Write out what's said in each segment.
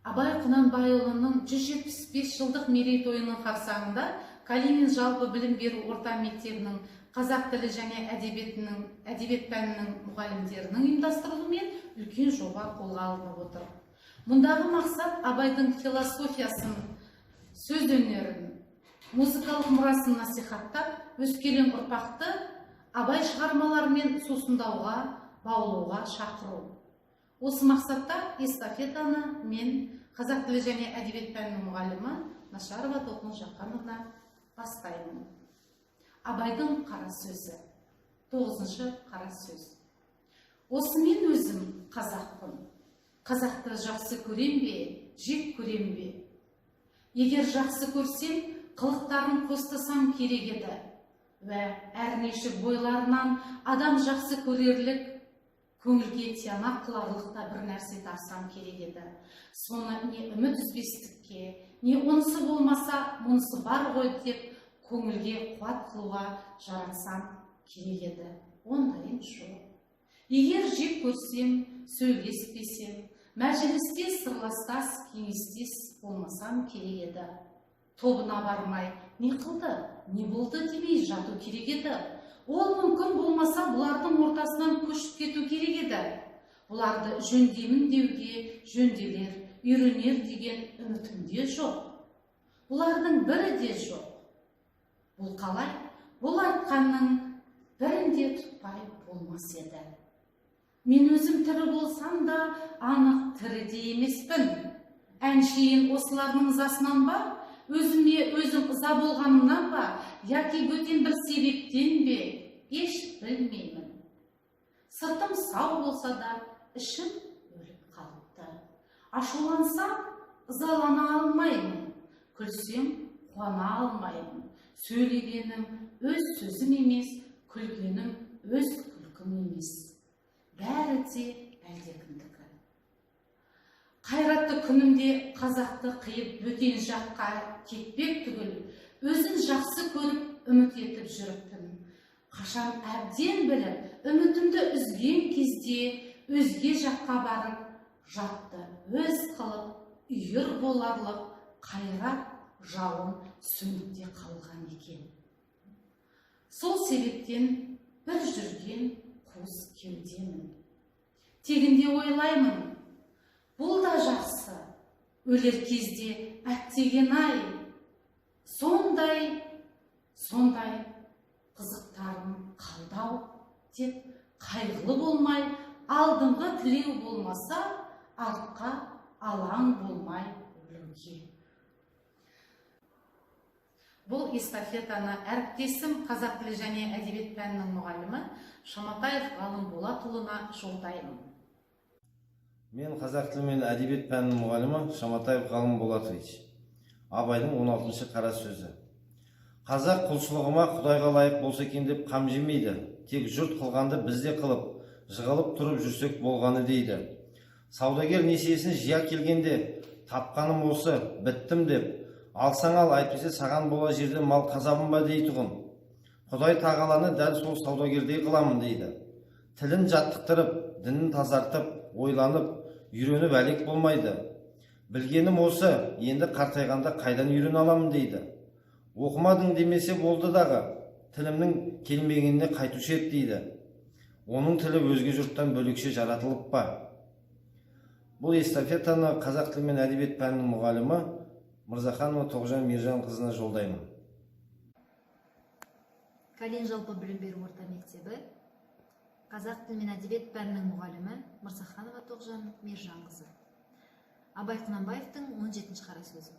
Абай Құнанбайұлының 175 жылдық мерейтойының қарсаңында Калинин жалпы білім беру орта мектебінің қазақ тілі және әдебиетінің әдебиет пәнінің мұғалімдерінің ұйымдастыруымен үлкен жоба қолға алынып отыр. Мұндағы мақсат Абайдың философиясын, сөз өнерін, музыкалық мұрасын насихаттап, өскелең ұрпақты Абай шығармаларымен сусындауға, баулуға шақыру. Осы мақсатта эстафетаны мен, қазақ тілі және әдебиет пәнінің мұғалімі Нашарова Толқын Жақановна, бастаймын. Абайдың қара сөзі. Тоғызыншы қара сөз. Осымен өзім қазақпын. Қазақты жақсы көрем бе, жек көрем бе? Егер жақсы көрсем, қылықтарын қостасам керек еді. Уә, әрнешік бойларынан адам жақсы көрерлік, көңілге тиянақ қыларлық та бір нәрсе тапсам керек еді. Соны не үміт үзбестікке, не онысы болмаса, мұнысы бар ғой деп көңілге қуат қылуға жаратсам керек еді. Ондайым жоқ. Егер жек көрсем, сөйлеспесем, мәжілісте сырластас, кеңестес болмасам керек еді. Тобына бармай, не қылды, не болды демей жату керек еді. Ол мүмкін болмаса, бұлардың ортасынан көшіп кету керек еді. Бұларды жөндеймін деуге жөнделер, үйренер деген үмітім де жоқ. Бұлардың бірі де жоқ. Бұл қалай? Бұл айтқанның бірін де тұтпай болмас еді. Мен өзім тірі болсам да, анық тірі де емеспін. Әншейін осылардың ызасынан ба, өзіме өзім ыза болғанымнан ба, яки бөтен бір себептен бе, еш білмеймін. Сыртым сау болса да, ішім өліп қалыпты. Ашулансам, ызалана алмаймын. Күлсем, қуана алмаймын. Сөйлегенім өз сөзім емес, күлгенім өз күлкім емес. Бәрі де әлдекімдікі. Қайратты күнімде қазақты қиып бөтен жаққа кетпек түгіл, өзін жақсы көріп, үміт етіп жүріппін. Қашан әбден біліп, үмітімді үзген кезде өзге жаққа барып, жатты өз қылып, үйір боларлық қайрат жауын сөніп те қалған екен. Сол себептен бір жүрген қуыс кеудемін. Тегінде ойлаймын, бұл да жақсы, өлер кезде әттеген-ай, сондай, сондай қызықтарым қалды-ау деп қайғылы болмай, алдыңғы тілеу болмаса, артқа алаң болмай өлуге. Бұл эстафетаны әріптесім, қазақ тілі және әдебиет пәнінің мұғалімі Шаматаев Ғалым Болатұлына жолдаймын. Мен, қазақ тілі мен әдебиет пәнінің мұғалімі Шаматаев Ғалым Болатович. Абайдың 16-шы қара сөзі. Қазақ құлшылығыма Құдайға лайық болса екен деп қам жемейді. Тек жұрт қылғанды біз де қылып, жығылып тұрып жүрсек болғаны дейді. Саудагер несиесін жия келгенде, тапқаным осы, біттім деп, алсаң ал, әйтпесе саған бола жерде мал қазамын ба дейтұғын. Құдай тағаланы дәл сол саудагердей қыламын дейді. Тілін жаттықтырып, дінін тазартып, ойланып, үйреніп әлек болмайды. Білгенім осы, енді қартайғанда қайдан үйрене аламын дейді. Оқымадың демесе болды дағы, тілімнің келмегеніне қайтушы еді дейді. Оның тілі өзге жұрттан бөлекше жаратылып па? Бұл эстафетаны қазақ тілі мен әдебиет пәнінің мұғалімі Мырзаханова Тоғжан Мержанқызына жолдаймын. Калин жалпы білім беру орта мектебі, қазақ тілі мен әдебиет пәнінің мұғалімі Мырзаханова Тоғжан Мержанқызы. Абай Құнанбаевтың 17 қара сөзі.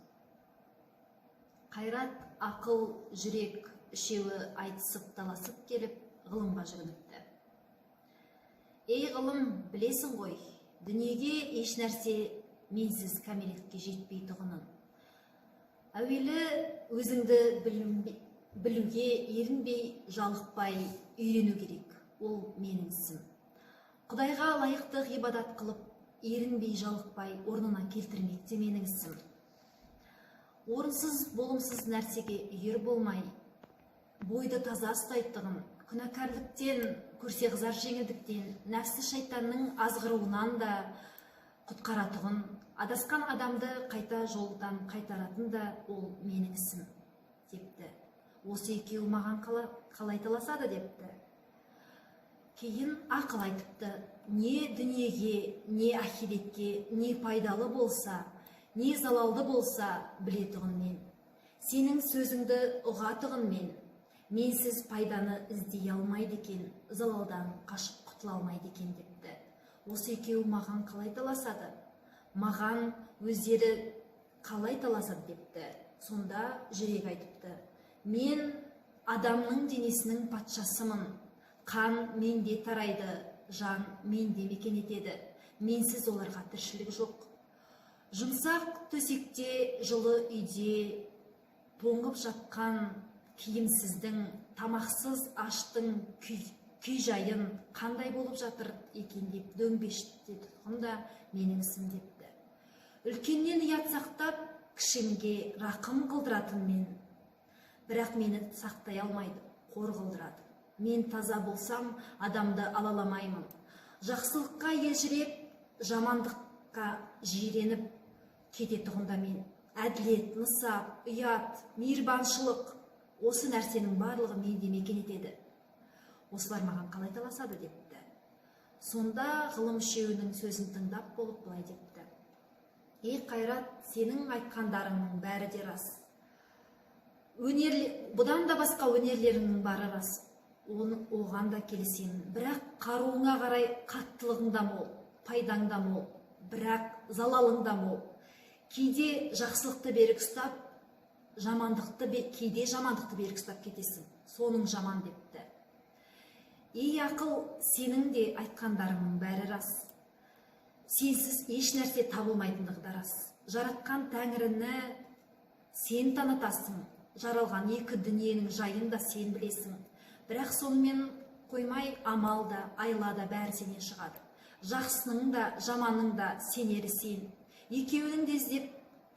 Қайрат, ақыл, жүрек үшеуі айтысып таласып келіп, ғылымға жүгініпті. Ей, ғылым, білесің ғой, дүниеге еш нәрсе менсіз кәмелетке жетпейтұғынын. Әуелі өзіңді білуге ерінбей, жалықпай үйрену керек. Ол менің ісім. Құдайға лайықты ғибадат қылып, ерінбей, жалықпай орнына келтірмек те менің ісім. Орынсыз, болымсыз нәрсеге үйір болмай, бойды таза ұстайтұғын, күнәкарліктен, көрсеқызар жеңілдіктен, нәпсі шайтанның азғыруынан да құтқаратұғын. Адасқан адамды қайта жолдан қайтаратын да ол менің ісім депті. Осы екеуі маған қалай таласады депті. Кейін ақыл айтыпты: не дүниеге, не ахиретке, не пайдалы болса, не залалды болса білетұғын мен. Сенің сөзіңді ұғатұғын мен. Менсіз пайданы іздей алмайды екен, залалдан қашып құтыла алмайды екен депті. Осы екеуі маған қалай таласады? Маған өздері қалай таласады депті. Сонда жүрек айтыпты: мен адамның денесінің патшасымын. Қан менде тарайды, жан менде мекен етеді. Менсіз оларға тіршілік жоқ. Жұмсақ төсекте, жылы үйде тоңып жатқан киімсіздің, тамақсыз аштың күй жайын қандай болып жатыр екен деп дөңбештетұғын да менің ісім депті. Үлкеннен ұят сақтап, кішімге рақым қылдыратын мен. Бірақ мені сақтай алмайды, қор қылдырады. Мен таза болсам, адамды алаламаймын. Жақсылыққа елжіреп, жамандыққа жиреніп кететұғын да мен. Әділет, нысап, ұят, мейірбаншылық, осы нәрсенің барлығы менде мекен етеді. Осылар маған қалай таласады депті. Сонда ғылым үшеуінің сөзін тыңдап болып былай депті: ей Қайрат, сенің айтқандарыңның бәрі де рас. Бұдан да басқа өнерлеріңнің бары рас. Оған да келісемін. Бірақ қаруыңа қарай қаттылығың да мол, пайдаң да мол, бірақ залалың да мол. Кейде жақсылықты берік ұстап, кейде жамандықты берік ұстап кетесің. Соның жаман депті. Ей ақыл, сенің де айтқандарыңның бәрі рас. Сенсіз еш нәрсе табылмайтындығы да рас. Жаратқан тәңіріні сен танытасың. Жаралған екі дүниенің жайын да сен білесің. Бірақ сонымен қоймай амал да, айла да бәрі сенен шығады. Жақсының да, жаманның да сенері сен. Екеуінің де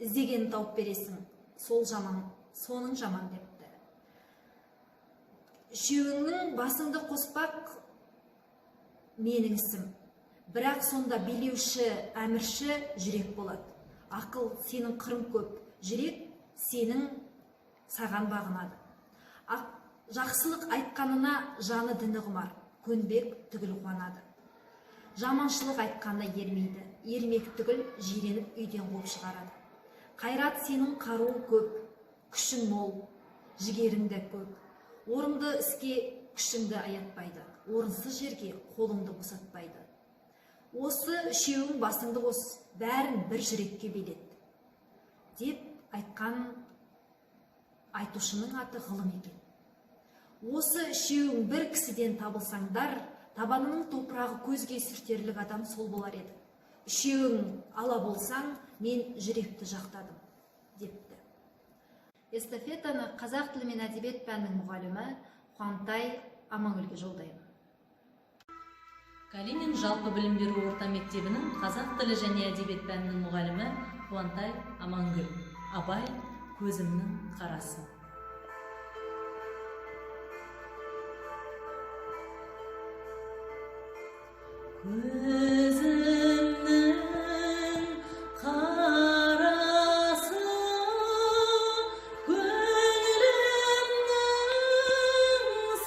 іздегенін тауып бересің. Сол жаман, соның жаман депті. Үшеуіңнің басыңды қоспақ менің ісім. Бірақ сонда билеуші, әмірші жүрек болады. Ақыл сенің қырың көп, жүрек сенің саған бағынады. Жақсылық айтқанына жаны діні құмар, көнбек түгіл қуанады. Жаманшылық айтқанына ермейді, ермек түгіл жиреніп үйден қуып шығарады. Қайрат, сенің қаруың көп, күшің мол, жігерің де көп. Орынды іске күшіңді аятпайды, орынсыз жерге қолыңды босатпайды. Осы үшеуің басыңды қос, бәрін бір жүрекке билет деп айтқан айтушының аты ғылым екен. Осы үшеуің бір кісіден табылсаңдар, табанының топырағы көзге сүртерлік адам сол болар еді. Үшеуің ала болсаң, мен жүректі жақтадым депті. Эстафетаны қазақ тілі мен әдебиет пәнінің мұғалімі Қуантай Амангүлге жолдаймын. Калинин жалпы білім беру орта мектебінің қазақ тілі және әдебиет пәнінің мұғалімі Қуантай Амангүл. Абай көзімнің қарасы. Көзімнің қарасы, көңілімнің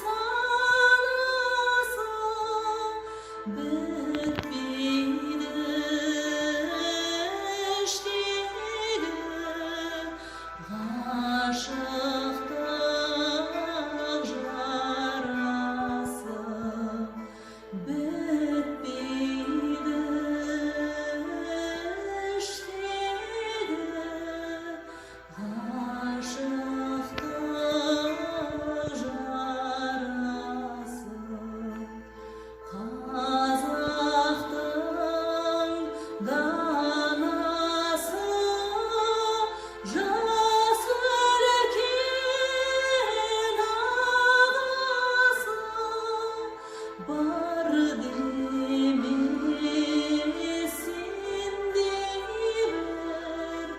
санасы, бітпейді іштегі ғашықтық жарасы, бітпейді іштегі ғашықтық жарасы. Қазақтың данасы, жас үлкен ағасы, бар деме сендей бір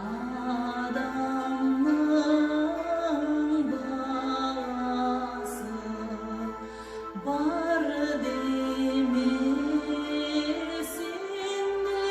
адамның баласы, бар деме сендей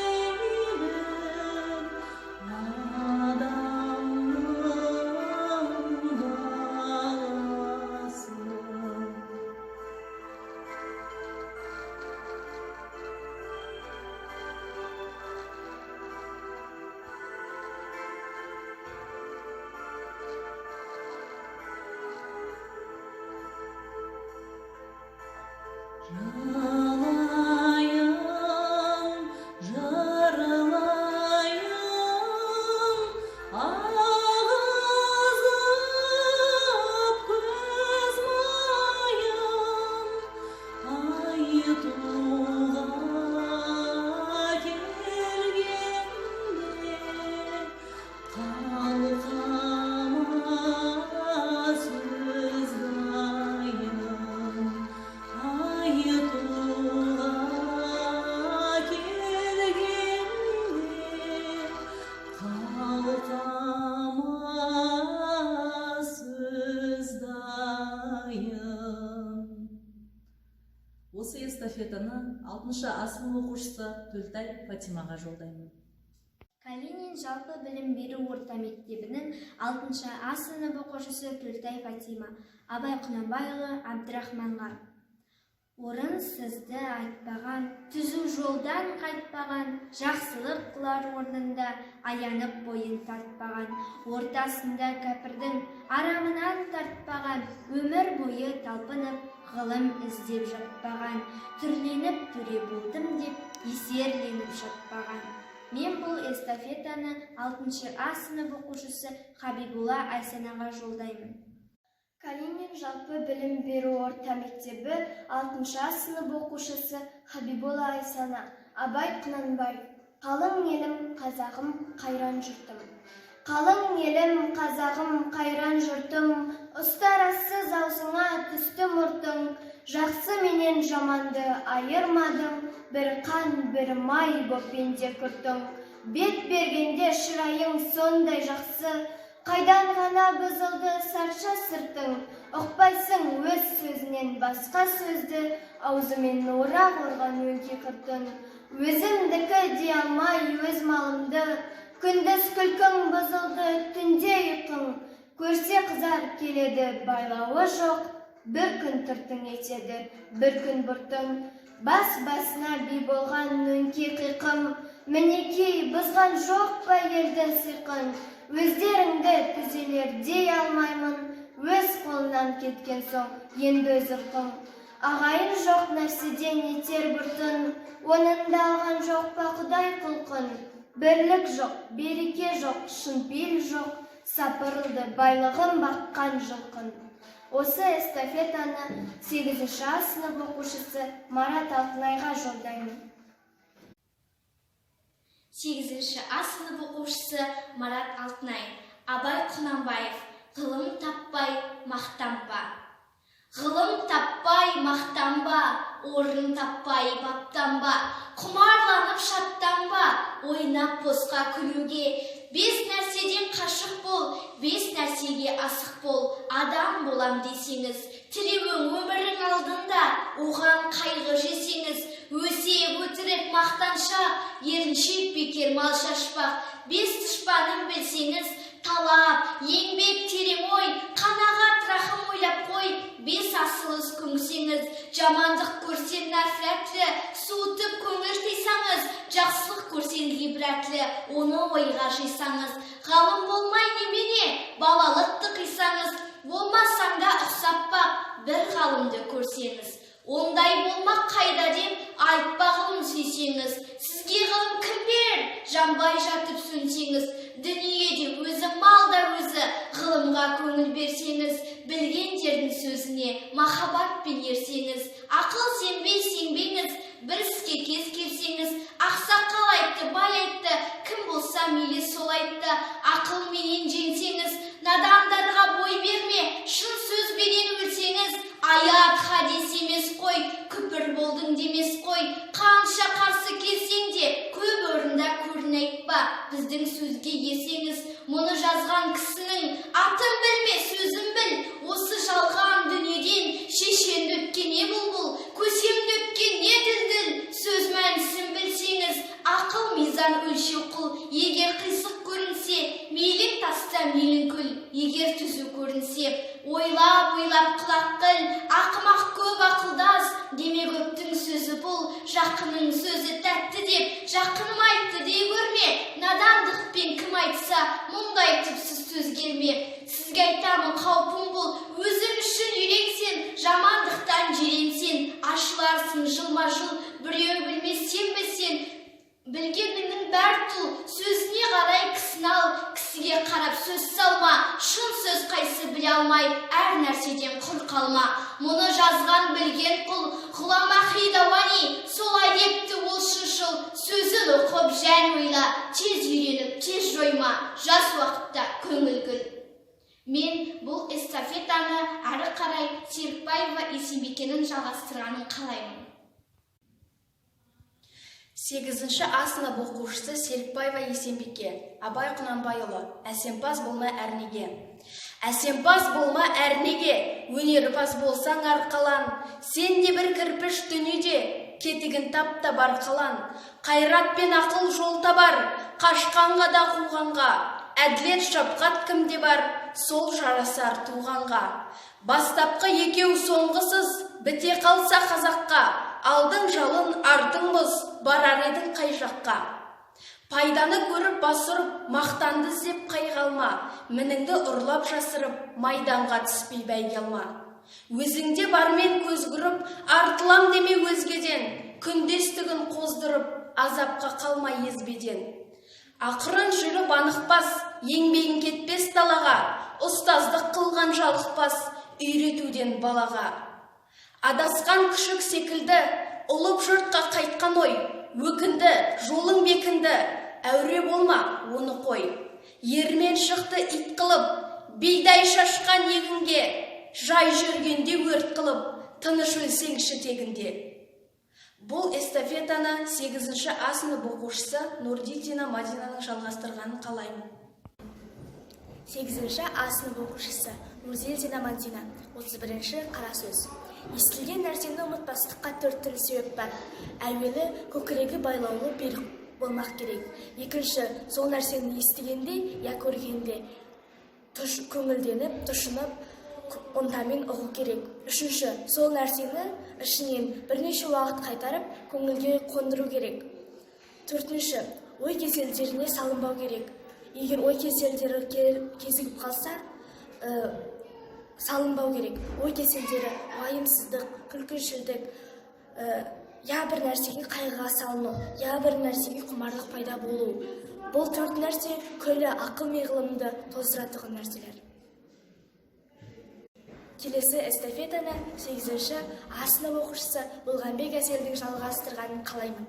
Эстафетаны 6 А сынып оқушысы Төлтай Фатимаға жолдаймын. Калинин жалпы білім беру орта мектебінің 6 А сынып оқушысы Төлтай Фатима. Абай Құнанбайұлы Әбдірахманға. Орынсызды айтпаған, түзу жолдан қайтпаған, жақсылық қылар орнында аянып бойын тартпаған, ортасында кәпірдің арамынан тартпаған, өмір бойы талпынып ғылым іздеп жатпаған, түрленіп төре болдым деп есерленіп жатпаған. Мен бұл эстафетаны 6 А сынып оқушысы Хабибулла Айсанаға жолдаймын. Калинин жалпы білім беру орта мектебі 6 А сынып оқушысы Хабибулла Айсана. Абай Құнанбаев. Қалың елім, қазағым, қайран жұртым. Қалың елім, қазағым, қайран жұртым, ұстарасыз аузыңа түсті мұртың, жақсы менен жаманды айырмадың, бір қан, бір май боп пенде күртің. Бет бергенде шырайың сондай жақсы, қайдан ғана бұзылды сарша сыртың, ұқпайсың өз сөзінен басқа сөзді, аузымен орақ орған өңкей қыртың. Өзімдікі дей алмай өз малымды, күндіз күлкің бұзылды, түнде ұйқың, көрсе қызар келеді байлауы жоқ, бір күн тыртың етеді, бір күн бұртың. Бас басына би болған өңкей қиқым, мінекей бұзған жоқ па елдің сиқын, өздеріңді түзелер дей алмаймын, өз қолынан кеткен соң енді өз ырқың. Ағайын жоқ нәрседен етер бұртын, оның да алған жоқ па құдай құлқын. Бірлік жоқ, береке жоқ, шын пейіл жоқ, сапырылды байлығым баққан жылқын. Осы эстафетаны 8 А сынып оқушысы Марат Алтынайға жолдаймын. 8 А сынып оқушысы Марат Алтынай. Абай Құнанбаев. Ғылым таппай мақтанба. Ғылым таппай мақтанба, орын таппай баптанба, құмарланып шаттанба, ойнап босқа күлуге. 5 нәрседен қашық бол, 5 нәрсеге асық бол, адам болам десеңіз, тілеуің өмірің алдында, оған қайғы жесеңіз, өсек өтірік мақтаншақ, еріншек бекер мал шашпақ, 5 дұшпанын білсеңіз, талап, еңбек терең ой, қанағат рахым ойлап қой, 5 асыл іс көңсеңіз, жамандық көрсең нәфрәтлі, суытып көңіл қисаңыз, жақсылық көрсең ғибрәтлі, оны ойға жисаңыз, ғалым болмай немене, балалықты қисаңыз, болмасаң да ұқсап бақ, бір ғалымды көрсеңіз. Ондай болмақ қайда деп, айтпа ғылым сүйсеңіз, сізге ғылым кім берер, жанбай жатып сөнсеңіз, дүниеде өзі, мал да өзі, ғылымға көңіл берсеңіз, білгендердің сөзіне махаббатпен ерсеңіз, ақыл сенбей сенбеңіз, бір іске кез келсеңіз, ақсақал айтты, бай айтты, кім болса мейлі сол айтты, ақылменен жеңсеңіз, надандарға бой берме, шын сөзбенен өлсеңіз, аят хадис емес қой, күпір болдың демес қой, қанша қарсы келсең де, көп орында көрін айтпа, біздің сөзге ерсеңіз, мұны жазған кісінің атын білме, сөзін біл, осы жалған дүниеден шешенді өткен не бұлбұл, көсемді өткен не дүлдүл, сөз мәнісін білсеңіз, ақыл мизан өлшеу қыл, егер қисық көрінсе, мейлің таста мейлің күл, егер түзу көрінсе, ойлап ойлап құлақ қыл, ақымақ көп ақылдас, деме көптің сөзі бұл, жақының сөзі тәтті деп, жақыным айтты дей көрме, надандықпен кім айтса, мұндай түпсіз сөз келме. Сізге айтамын қаупім бұл, өзің үшін үйренсең, жамандықтан жиренсең, ашыларсың жылма жыл, біреу білмес сен білсең, білгеніңнің бәр тұл, сөзіне қарай кісіні ал, кісіге қарап сөз салма, шын сөз қайсы біле алмай, әр нәрседен құр қалма. Мұны жазған білген құл, Ғұлама Хидауани, солай депті ол шыншыл, сөзін оқып жан ойла, тез үйреніп, тез жойма, жас уақытта көңіл гүл. Мен бұл эстафетаны әрі қарай Серікбаева Есенбекенің жалғастырғанын қалаймын. 8 А сынып оқушысы Серікбаева Есенбеке. Абай Құнанбайұлы. Әсемпаз болма әрнеге. Әсемпаз болма әрнеге, өнерпаз болсаң арқалан, сен де бір кірпіш дүниеде, Кетігін тап та бар қалан. Қайрат пен ақыл жол табар, қашқанға да қуғанға. Әділет, шапқат кімде бар, сол жарасар туғанға. Бастапқы екеу соңғысыз біте қалса қазаққа, алдың жалын, артың мұз, барар едің қай жаққа? Пайданы көріп бас ұрып, мақтанды іздеп қайғы алма, мініңді ұрлап жасырып, майданға түспей бәйге алма. Өзіңде бармен көз құрып, артылам деме өзгеден, күндестігін қоздырып, азапқа қалма езбеден. Ақырын жүріп анық бас, еңбегің кетпес далаға, ұстаздық қылған жалықпас, үйретуден балаға. Адасқан күшік секілді, ұлып жұртқа қайтқан ой, өкінді, жолың бекінді, әуре болма, оны қой. Ермен шықты ит қылып, бидай шашқан егінге, жай жүргенде өрт қылып, тыныш өлсеңші тегінде. Бұл эстафетаны 8 А сынып оқушысы Нурдитина Мадинаның жалғастырғанын қалаймын. 8 А сынып оқушысы Нурзелдина Мадина, 31-ші қара сөз. Естілген нәрсені ұмытпастыққа төрт түрлі себеп бар. Әуелі көкірегі байлаулы берік болмақ керек. Екінші, сол нәрсені естігенде я көргенде көңілденіп, тұшынып, ынтамен ұғу керек. Үшінші, сол нәрсені ішінен бірнеше уақыт қайтарып, көңілге қондыру керек. Төртінші, ой кеселдеріне салынбау керек. Егер ой кеселдері кезігіп қалса, салынбау керек. Ой кеселдері уайымсыздық, күлкіншілдік, я бір нәрсеге қайғыға салыну, я бір нәрсеге құмарлық пайда болу. Бұл төрт нәрсе күллі ақыл мен ғылымды тоздыратұғын нәрселер. Келесі эстафетаны 8 А сынып оқушысы Болғанбек Әселдің жалғастырғанын қалаймын.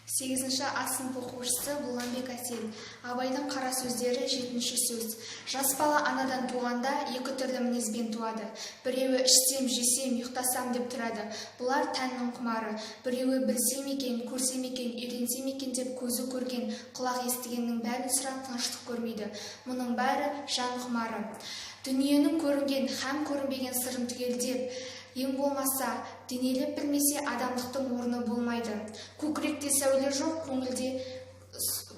8 А сынып оқушысы Болғанбек Әсел. Абайдың қара сөздері, 7-ші сөз. Жас бала анадан туғанда екі түрлі мінезбен туады. Біреуі ішсем, жесем, ұйықтасам деп тұрады. Бұлар тәннің құмары. Біреуі білсем екен, көрсем екен, үйренсем екен деп көзі көрген, құлақ естігеннің бәрін сұрап тыныштық көрмейді. Мұның бәрі жан құмары. Дүниенің көрінген һәм көрінбеген сырын түгелдеп, ең болмаса, денелеп білмесе адамдықтың орны болмайды. Көкіректе сәуле жоқ,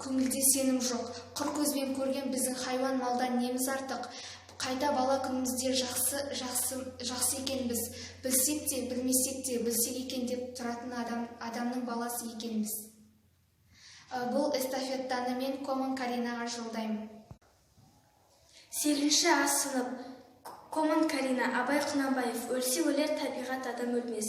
көңілде сенім жоқ. Құр көзбен көрген біздің хайуан малдан неміз артық. Қайта бала күнімізде жақсы, жақсы, жақсы екенбіз. Білсек те, білмесек те, білсек екен деп тұратын адамның баласы екенбіз. Бұл эстафетаны мен Коман Каринаға жолдаймын. 8 А сынып Коман Карина, Абай Құнанбаев, өлсе өлер табиғат, адам өлмес.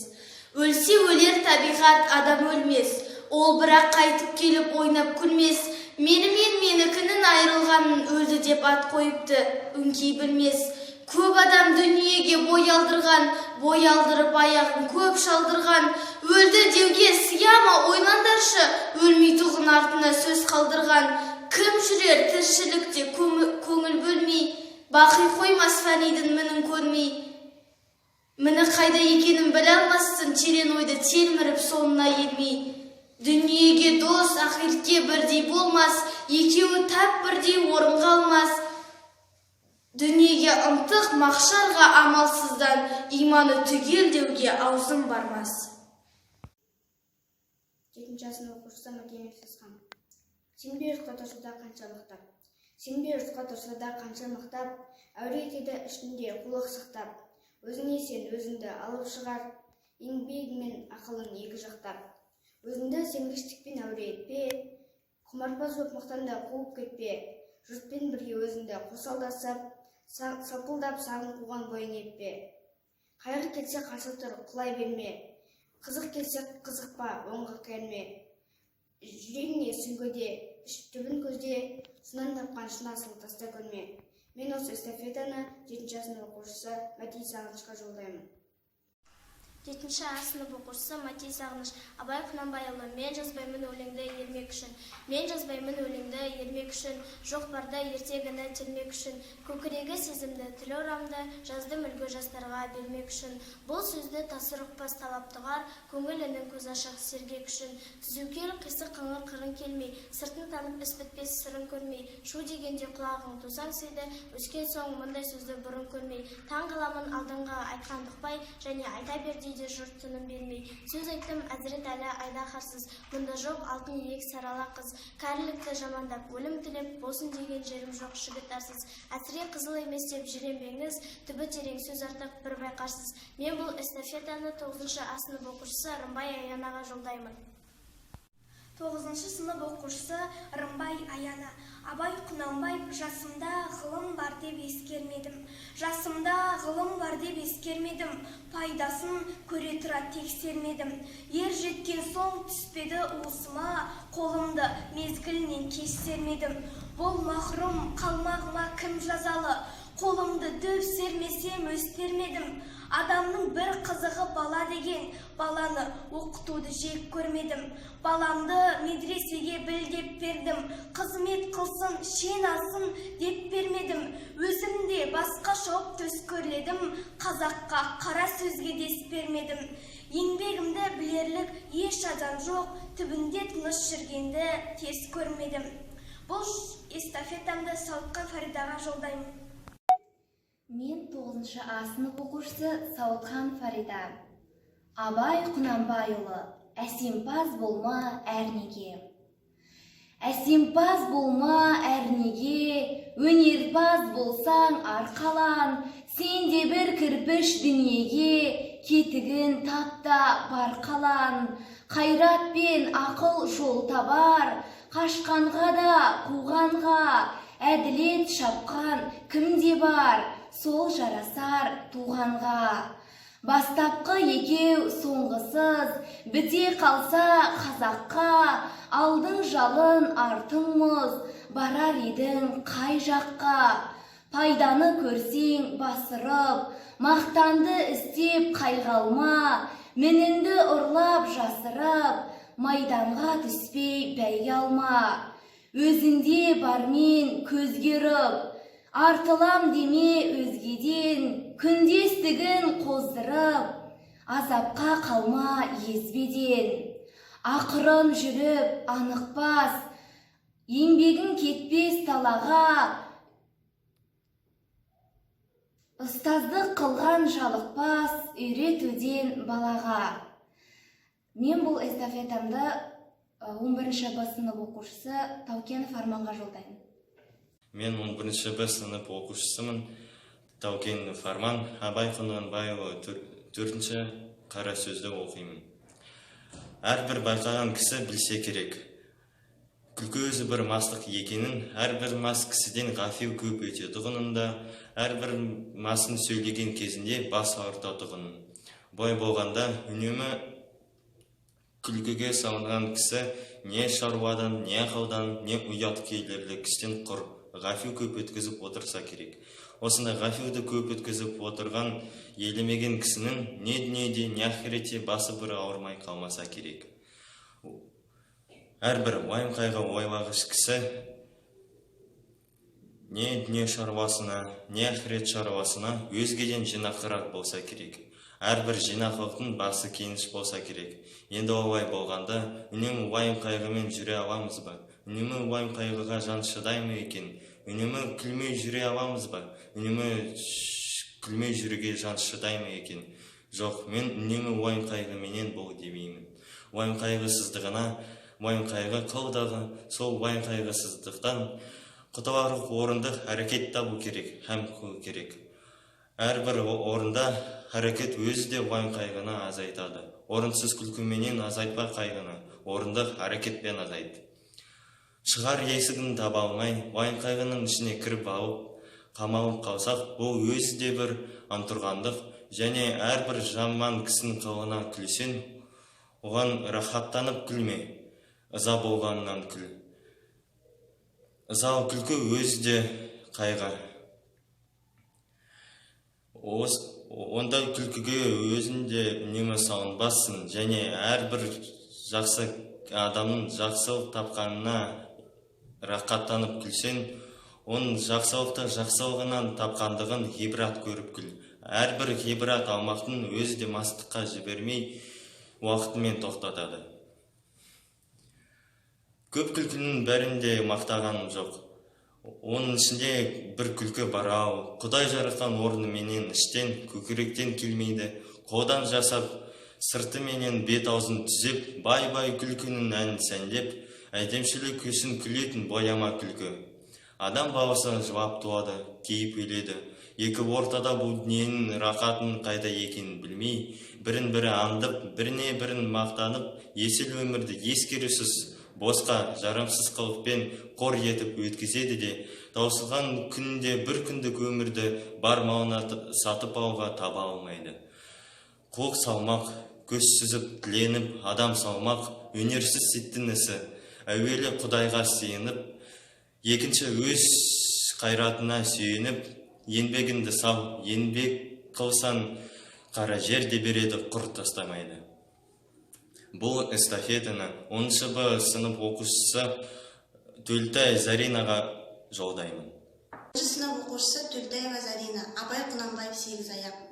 Өлсе өлер табиғат, адам өлмес. Ол бірақ қайтып келіп ойнап күлмес. Менімен менікінің айырылғанын өлді деп ат қойыпты, өңкей білмес. Көп адам дүниеге бой алдырған, бой алдырып аяғын көп шалдырған. Өлді деуге сыя ма, ойландаршы, өлмейтұғын артына сөз қалдырған. Кім жүрер тіршілікте көңіл бөлмей, бақи қоймас фәнидің мінін көрмей. Міні қайда екенін біле алмассың, терең ойды телміріп соңына ермей. Дүниеге дос, ақиретке бірдей болмас, екеуі тап бірдей орынға алмас. Дүниеге ынтық мақшарға амалсыздан, иманы түгел деуге аузым бармас. 7 А сынып оқушысы Макенов Сасқан. Сенбей жұртқа тұрса да қанша мақтап, сенбей жұртқа тұрса да қанша мақтап, әуре етеді ішінде қулық сақтап. Өзіңе сен, өзіңді алып шығар, еңбегі мен ақылын екі жақтап. Өзіңді сенгіштікпен әуре етпе, құмарпаз боп мақтанда қуып кетпе. Жұртпен бірге өзіңді қосалдасып, салпылдап сағын қуған бойың етпе. Қайғы келсе қарсы тұр, құлай берме. Қызық келсе қызықпа, оңға керме. Жүрегіңе сүңгі де, іш түбін көзде, сыннан тапқан шын асыл таста көрме. Мен осы эстафетаны 7 А сынып оқушысы Мәти Сағынышқа жолдаймын. 7 А сынып оқушысы Мәти Сағыныш. Абай Құнанбайұлы, мен жазбаймын өлеңді ермек. бермек үшін. Мен жазбаймын өлеңді ермек үшін, жоқ барда ертегіні термек үшін. Көкірегі сезімді, тілі орамды, жаздым үлгі жастарға бермек үшін. Бұл сөзді тасыр ұқпас талап тұғар, көңілінің көзі ашық сергек үшін. Түзу кел, қисық қыңыр қырын келмей, сыртын танып іс бітпес сырын көрмей. Шу дегенде құлағың тусаң сиды, өскен соң мұндай сөзді бұрын көрмей. Таң қаламын алдыңғы айтқанды ұқпай, және айта бер дейді жұрт тыным бермей. Сөз айттым Әзірет Әлі айдаһарсыз, мұнда жоқ алтын иек сарала қыз. Кәрілікті жамандап, өлім тілеп, болсын деген жерім жоқ жігіт арсыз. Әсіре қызыл емес деп жиренбеңіз, түбі терең сөз артық бір байқарсыз. Мен бұл эстафетаны 9 А сынып оқушысы Рымбай Аянаға жолдаймын. 9 сынып оқушысы Рымбай Аяна. Абай Құнанбаев. Жасымда ғылым бар деп ескермедім, жасымда ғылым бар деп ескермедім, пайдасын көре тұра тексермедім. Ер жеткен соң түспеді уысыма, қолымды мезгілінен кеш сермедім. Бұл махрұм қалмағыма кім жазалы, қолымды дөп сермесем өстермедім. Адамның бір қызығы бала деген, баланы оқытуды жек көрмедім. Баламды медресеге біл деп бердім, қызмет қылсын, шен алсын деп бермедім. Өзім де басқа шауып төс көрледім, қазаққа қара сөзге дес бермедім. Еңбегімді білерлік еш адам жоқ, түбінде тыныш жүргенді теріс көрмедім. Бұл эстафетамды Сауытқан Фаридаға жолдаймын. Мен 9 А сынып оқушысы Сауытхан Фарида. Абай Құнанбайұлы. Әсемпаз болма әрнеге. Әсемпаз болма әрнеге, өнерпаз болсаң арқалан, сен де бір кірпіш дүниеге, кетігін тап та бар қалан. Қайрат пен ақыл жол табар, қашқанға да қуғанға, әділет шапқан кімде бар, сол жарасар туғанға. Бастапқы екеу соңғысыз, біте қалса қазаққа, алдың жалын артың мұз, барар едің қай жаққа. Пайданы көрсең басырып, мақтанды істеп қайғалма, мініңді ұрлап жасырып, майданға түспей бәйге алма. Өзінде бармен көзге ұрып, артылам деме өзгеден, күндестігін қоздырып, азапқа қалма езбеден. Ақырын жүріп анық бас, еңбегің кетпес талаға, ұстаздық қылған жалықпас үйретуден балаға. Мен бұл эстафетамды 11 Б сынып оқушысы Таукенов Арманға жолдаймын. Мен 11 Б сынып оқушысымын. Таукенов Арман. Абай Құнанбайұлы 4-ші қара сөзді оқимын. Әрбір байқаған кісі білсе керек, күлкі өзі бір мастық екенін, әрбір мас кісіден ғафил көп өтетұғынын да, әрбір масын сөйлеген кезінде бас ауыртатұғынын. Бой болғанда үнемі күлкіге салынған кісі не шаруадан, не ақылдан, не ұят келерлік істен құр ғафил көп өткізіп отырса керек. Осындай ғафилді көп өткізіп отырған елемеген кісінің не дүниеде, не ақиретте басы бір ауырмай қалмаса керек. Әрбір уайым қайғы ойлағыш кісі не дүние шаруасына, не ақирет шаруасына өзгеден жинақырақ болса керек. Әрбір жинақылықтың басы кеніш болса керек. Енді олай болғанда, үнемі уайым қайғымен жүре аламыз ба? Үнемі уайым қайғыға жан шыдай ма екен? Үнемі күлмей жүре аламыз ба? Үнемі күлмей жүруге жан шыдай ма екен? Жоқ, мен үнемі уайым қайғыменен бол демеймін. Уайым қайғысыздығына уайым қайғы қыл дағы, сол уайым қайғысыздықтан құтыларлық орынды әрекет табу керек, һәм қылу керек. Әрбір орында әрекет өзі де уайым қайғыны азайтады. Орынсыз күлкіменен азайтпа қайғыны, орынды әрекетпен азайт. Шығар есігін таба алмай, уайым қайғының ішіне кіріп алып, қамалып қалсақ, бұл өзі де бір антұрғандық, және әрбір жаман кісінің қылығына күлсең, оған рахаттанып күлме, ыза болғанынан күл. Ызалы күлкі өзі де қайғы. Ондай күлкіге өзің де үнемі салынбассың, және әрбір жақсы адамның жақсылық тапқанына рақаттанып күлсең, оның жақсылықты жақсылығынан тапқандығын ғибрат көріп күл. Әрбір ғибрат алмақтың өзі де мастыққа жібермей уақытымен тоқтатады. Көп күлкінің бәрін де мақтағаным жоқ. Оның ішінде бір күлкі бар-ау, Құдай жаратқан орныменен іштен, көкіректен келмейді, қолдан жасап, сыртыменен бет аузын түзеп, бай-бай күлкінің әнін сәндеп, әдемшілік үшін күлетін бояма күлкі. Адам баласы жылап туады, кейіп өледі. Екі ортада бұл дүниенің рақатының қайда екенін білмей, бірін-бірі аңдып, біріне бірін мақтанып, есіл өмірді ескерусіз, босқа, жарамсыз қылықпен қор етіп өткізеді де, таусылған күнде бір күндік өмірді бар малына сатып алуға таба алмайды. Құлық салмақ, көз сүзіп тіленіп, адам салмақ, өнерсіз сеттің ісі. Әуелі Құдайға сиынып, екінші өз қайратына сүйеніп, еңбегіңді сал, еңбек қылсаң, қара жер де береді, құр тастамайды. Бұл эстафетаны 10 Б сынып оқушысы Төлтай Заринаға жолдаймын. 10 сынып оқушысы Төлтаева Зарина, Абай Құнанбаев 8 аяқ.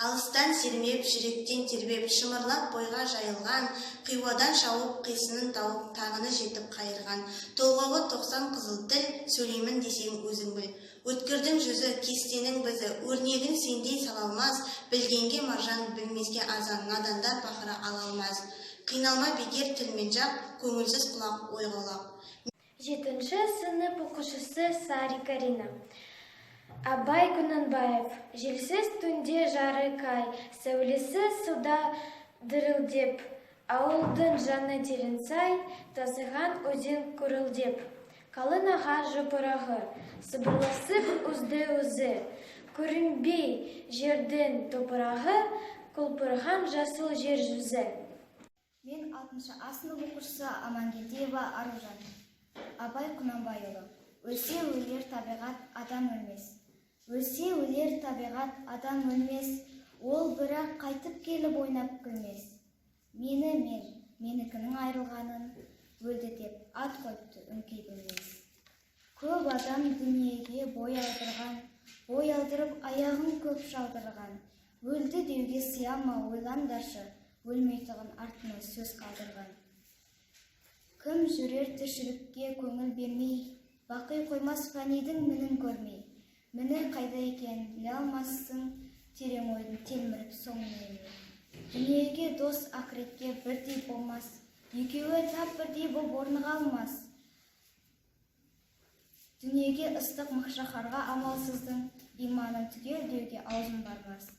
Алыстан сермеп, жүректен тербеп, шымырлап бойға жайылған, қиуадан шауып, қисынын тауып, тағыны жетіп қайырған. Толғауы 90 қызыл тіл, сөйлеймін десең өзің біл. Өткірдің жүзі, кестенің бізі, өрнегін сендей сала алмас, білгенге маржан, білмеске азан, надандар пақыры ала алмас. Қиналма бекер тілмен жақ, көңілсіз құлақ ойға олақ. 7 сынып оқушысы Сари Карина. Абай Құнанбаев. Желсіз түнде жарық ай, сәулесі суда дірілдеп, ауылдың жаны терең сай, тасыған өзен күрілдеп. Қалың ағаш жапырағы, сыбырласып үзді-үзі, көрінбей жердің топырағы, құлпырған жасыл жер жүзі. Мен 6 А сынып оқушысы Амангелдиева Аружан. Абай Құнанбайұлы. Өлсе өлер табиғат, адам өлмес. Өлсе өлер табиғат, адам өлмес. Ол бірақ қайтып келіп ойнап күлмес. Мені мен, менікінің айырылғанын өлді деп ат қойыпты үңкей білмес. Көп адам дүниеге бой алдырған, бой алдырып аяғын көп шалдырған. Өлді деуге сыя ма ойландаршы, өлмейтұғын артына сөз қалдырған. Кім жүрер тіршілікке көңіл бермей, бақи қоймас фәнидің мінін көрмей. Міні қайда екен біле алмассың, терең ойдың телміріп соңын елмей. Дүниеге дос ақыретке бірдей болмас, екеуі тап бірдей боп орныға алмас. Дүниеге ыстық мықшаһарға амалсыздың, иманын түгел деуге аузым бармас.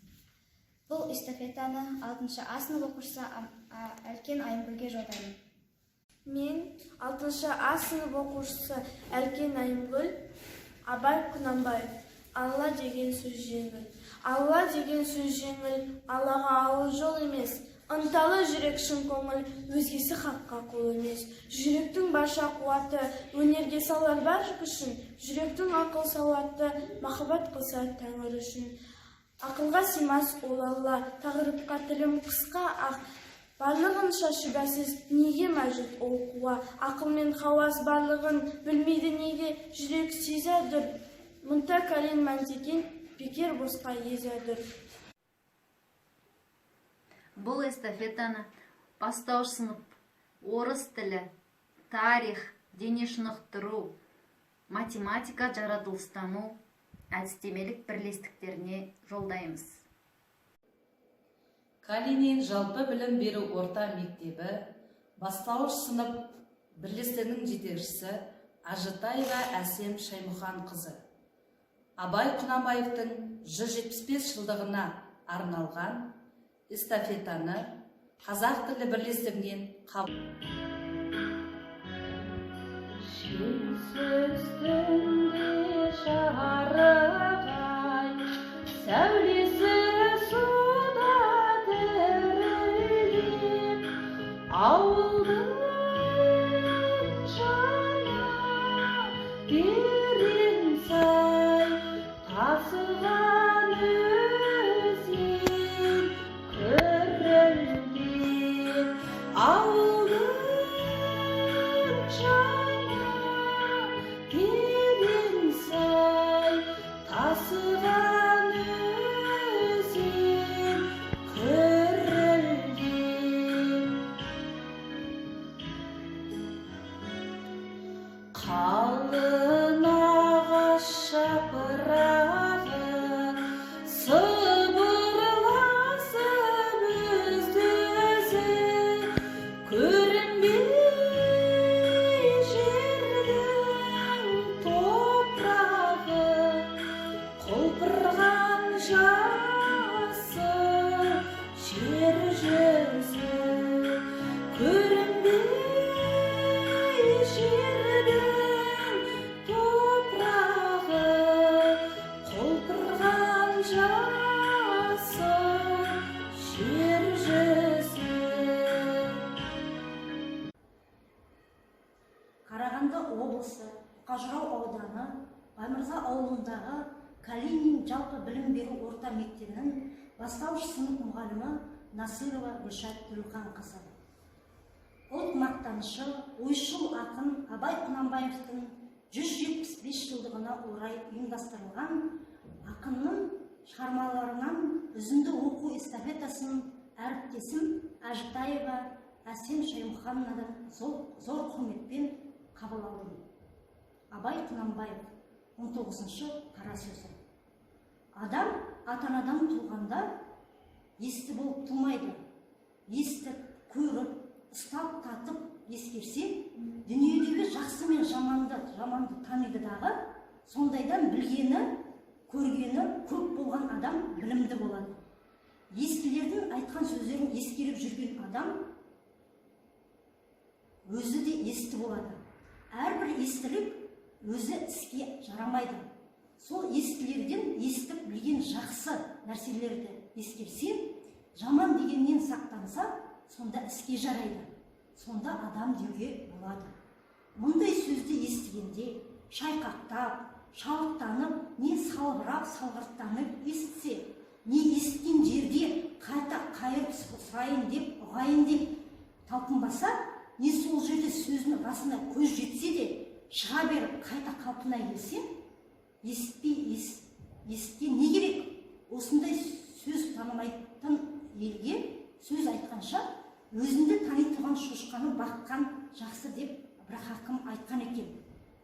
Бұл эстафетаны 6 А сынып оқушысы Әлкен Айымгүлге жолдаймын. Мен 6 А сынып оқушысы Әлкен Айымгүл. Абай Құнанбаев. Алла деген сөз жеңіл. Алла деген сөз жеңіл, Аллаға ауыр жол емес. Ынталы жүрек шын көңіл, өзгесі хаққа құл емес. Жүректің барша қуаты, өнерге салар бар күшін, жүректің ақыл сауаты, махаббат қылса тәңір үшін. Ақылға сыймас ол Алла, тағырыпқа тілім қысқа ақ, барлығынша шүбәсіз, неге мәжит ол қуа? Ақыл мен хауас барлығын білмейді неге, жүрек сезәдір. Мұнта кәлен мәнтекен, бекер босқа езәдір. Бұл эстафетаны бастауыш сынып, орыс тілі, тарих, дене шынықтыру, математика, жаратылыстану әдістемелік бірлестіктеріне жолдаймыз. Калинин жалпы білім беру орта мектебі бастауыш сынып бірлестігінің жетекшісі Ажытаева Әсем Шаймұханқызы. Абай Құнанбаевтың 175 жылдығына арналған эстафетаны қазақ тілі бірлестігінен қабыл. Желсіз түнде жарық ай, сәулесі суда дірілдеп, ауылдың жаны терең сай, тасыған өзен күрілдеп, ауылдың Қарағанды облысы Бұқар-Жырау ауданы Баймырза ауылындағы Калинин жалпы білім беру орта мектебінің бастауыш сынып мұғалімі Насырова Гүлшат Төлеуханқызы. Ұлт мақтанышы, ойшыл ақын Абай Құнанбаевтың 175 жылдығына орай ұйымдастырылған ақынның шығармаларынан үзінді оқу эстафетасын әріптесім Әжітаева Әсем Шаймұхановнадан зор құрметпен қабыл алдым. Абай Құнанбаев 19-шы қара сөзі. Адам ата-анадан туғанда есті болып тумайды. Естіп, көріп, ұстап, татып ескерсе, дүниедегі жақсы мен жаманды таниды дағы, сондайдан білгені, көргені көп болған адам білімді болады. Естілердің айтқан сөздерін ескеріп жүрген адам өзі де есті болады. Әрбір естілік өзі іске жарамайды. Сол естілерден естіп білген жақсы нәрселерді ескерсе, жаман дегеннен сақтанса, сонда іске жарайды. Сонда адам деуге болады. Мұндай сөзді естігенде шайқақтап, шалықтанып, не салбырап, салғырттанып естісе, не естіген жерде қайта қайырып сұрайын деп, ұғайын деп талпынбаса, не сол жерде сөздің расына көз жетсе де, шыға беріп қайта қалпына келсе, есітпей есіткен не керек? Осындай сөз танымайтын елге сөз айтқанша, өзіңді тани тұрған шошқаны баққан жақсы деп бір хақым айтқан екен.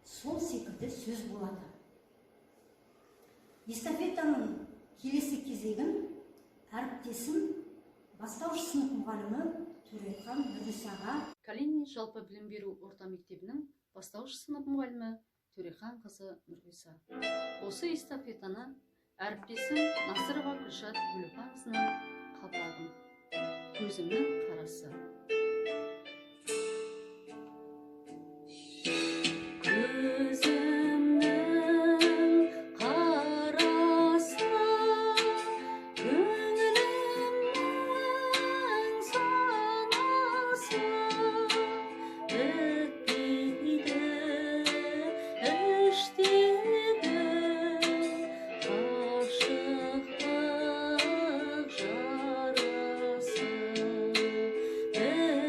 Сол секілді сөз болады. Эстафетаның келесі кезегін әріптесім бастауыш сынып мұғалімі Төрехан Нұрғисаға. Калинин жалпы білім беру орта мектебінің бастауыш сынып мұғалімі Төрехан қызы Нұрғиса. Осы эстафетаны әріптесім Насырова Гүлшат Төлеуханқызынан қабыл алдым. Көзімнің қарасы. Көзімнің қарасы, көңілімнің санасы, бітпейді іштегі ғашықтық жарасы, бітпейді.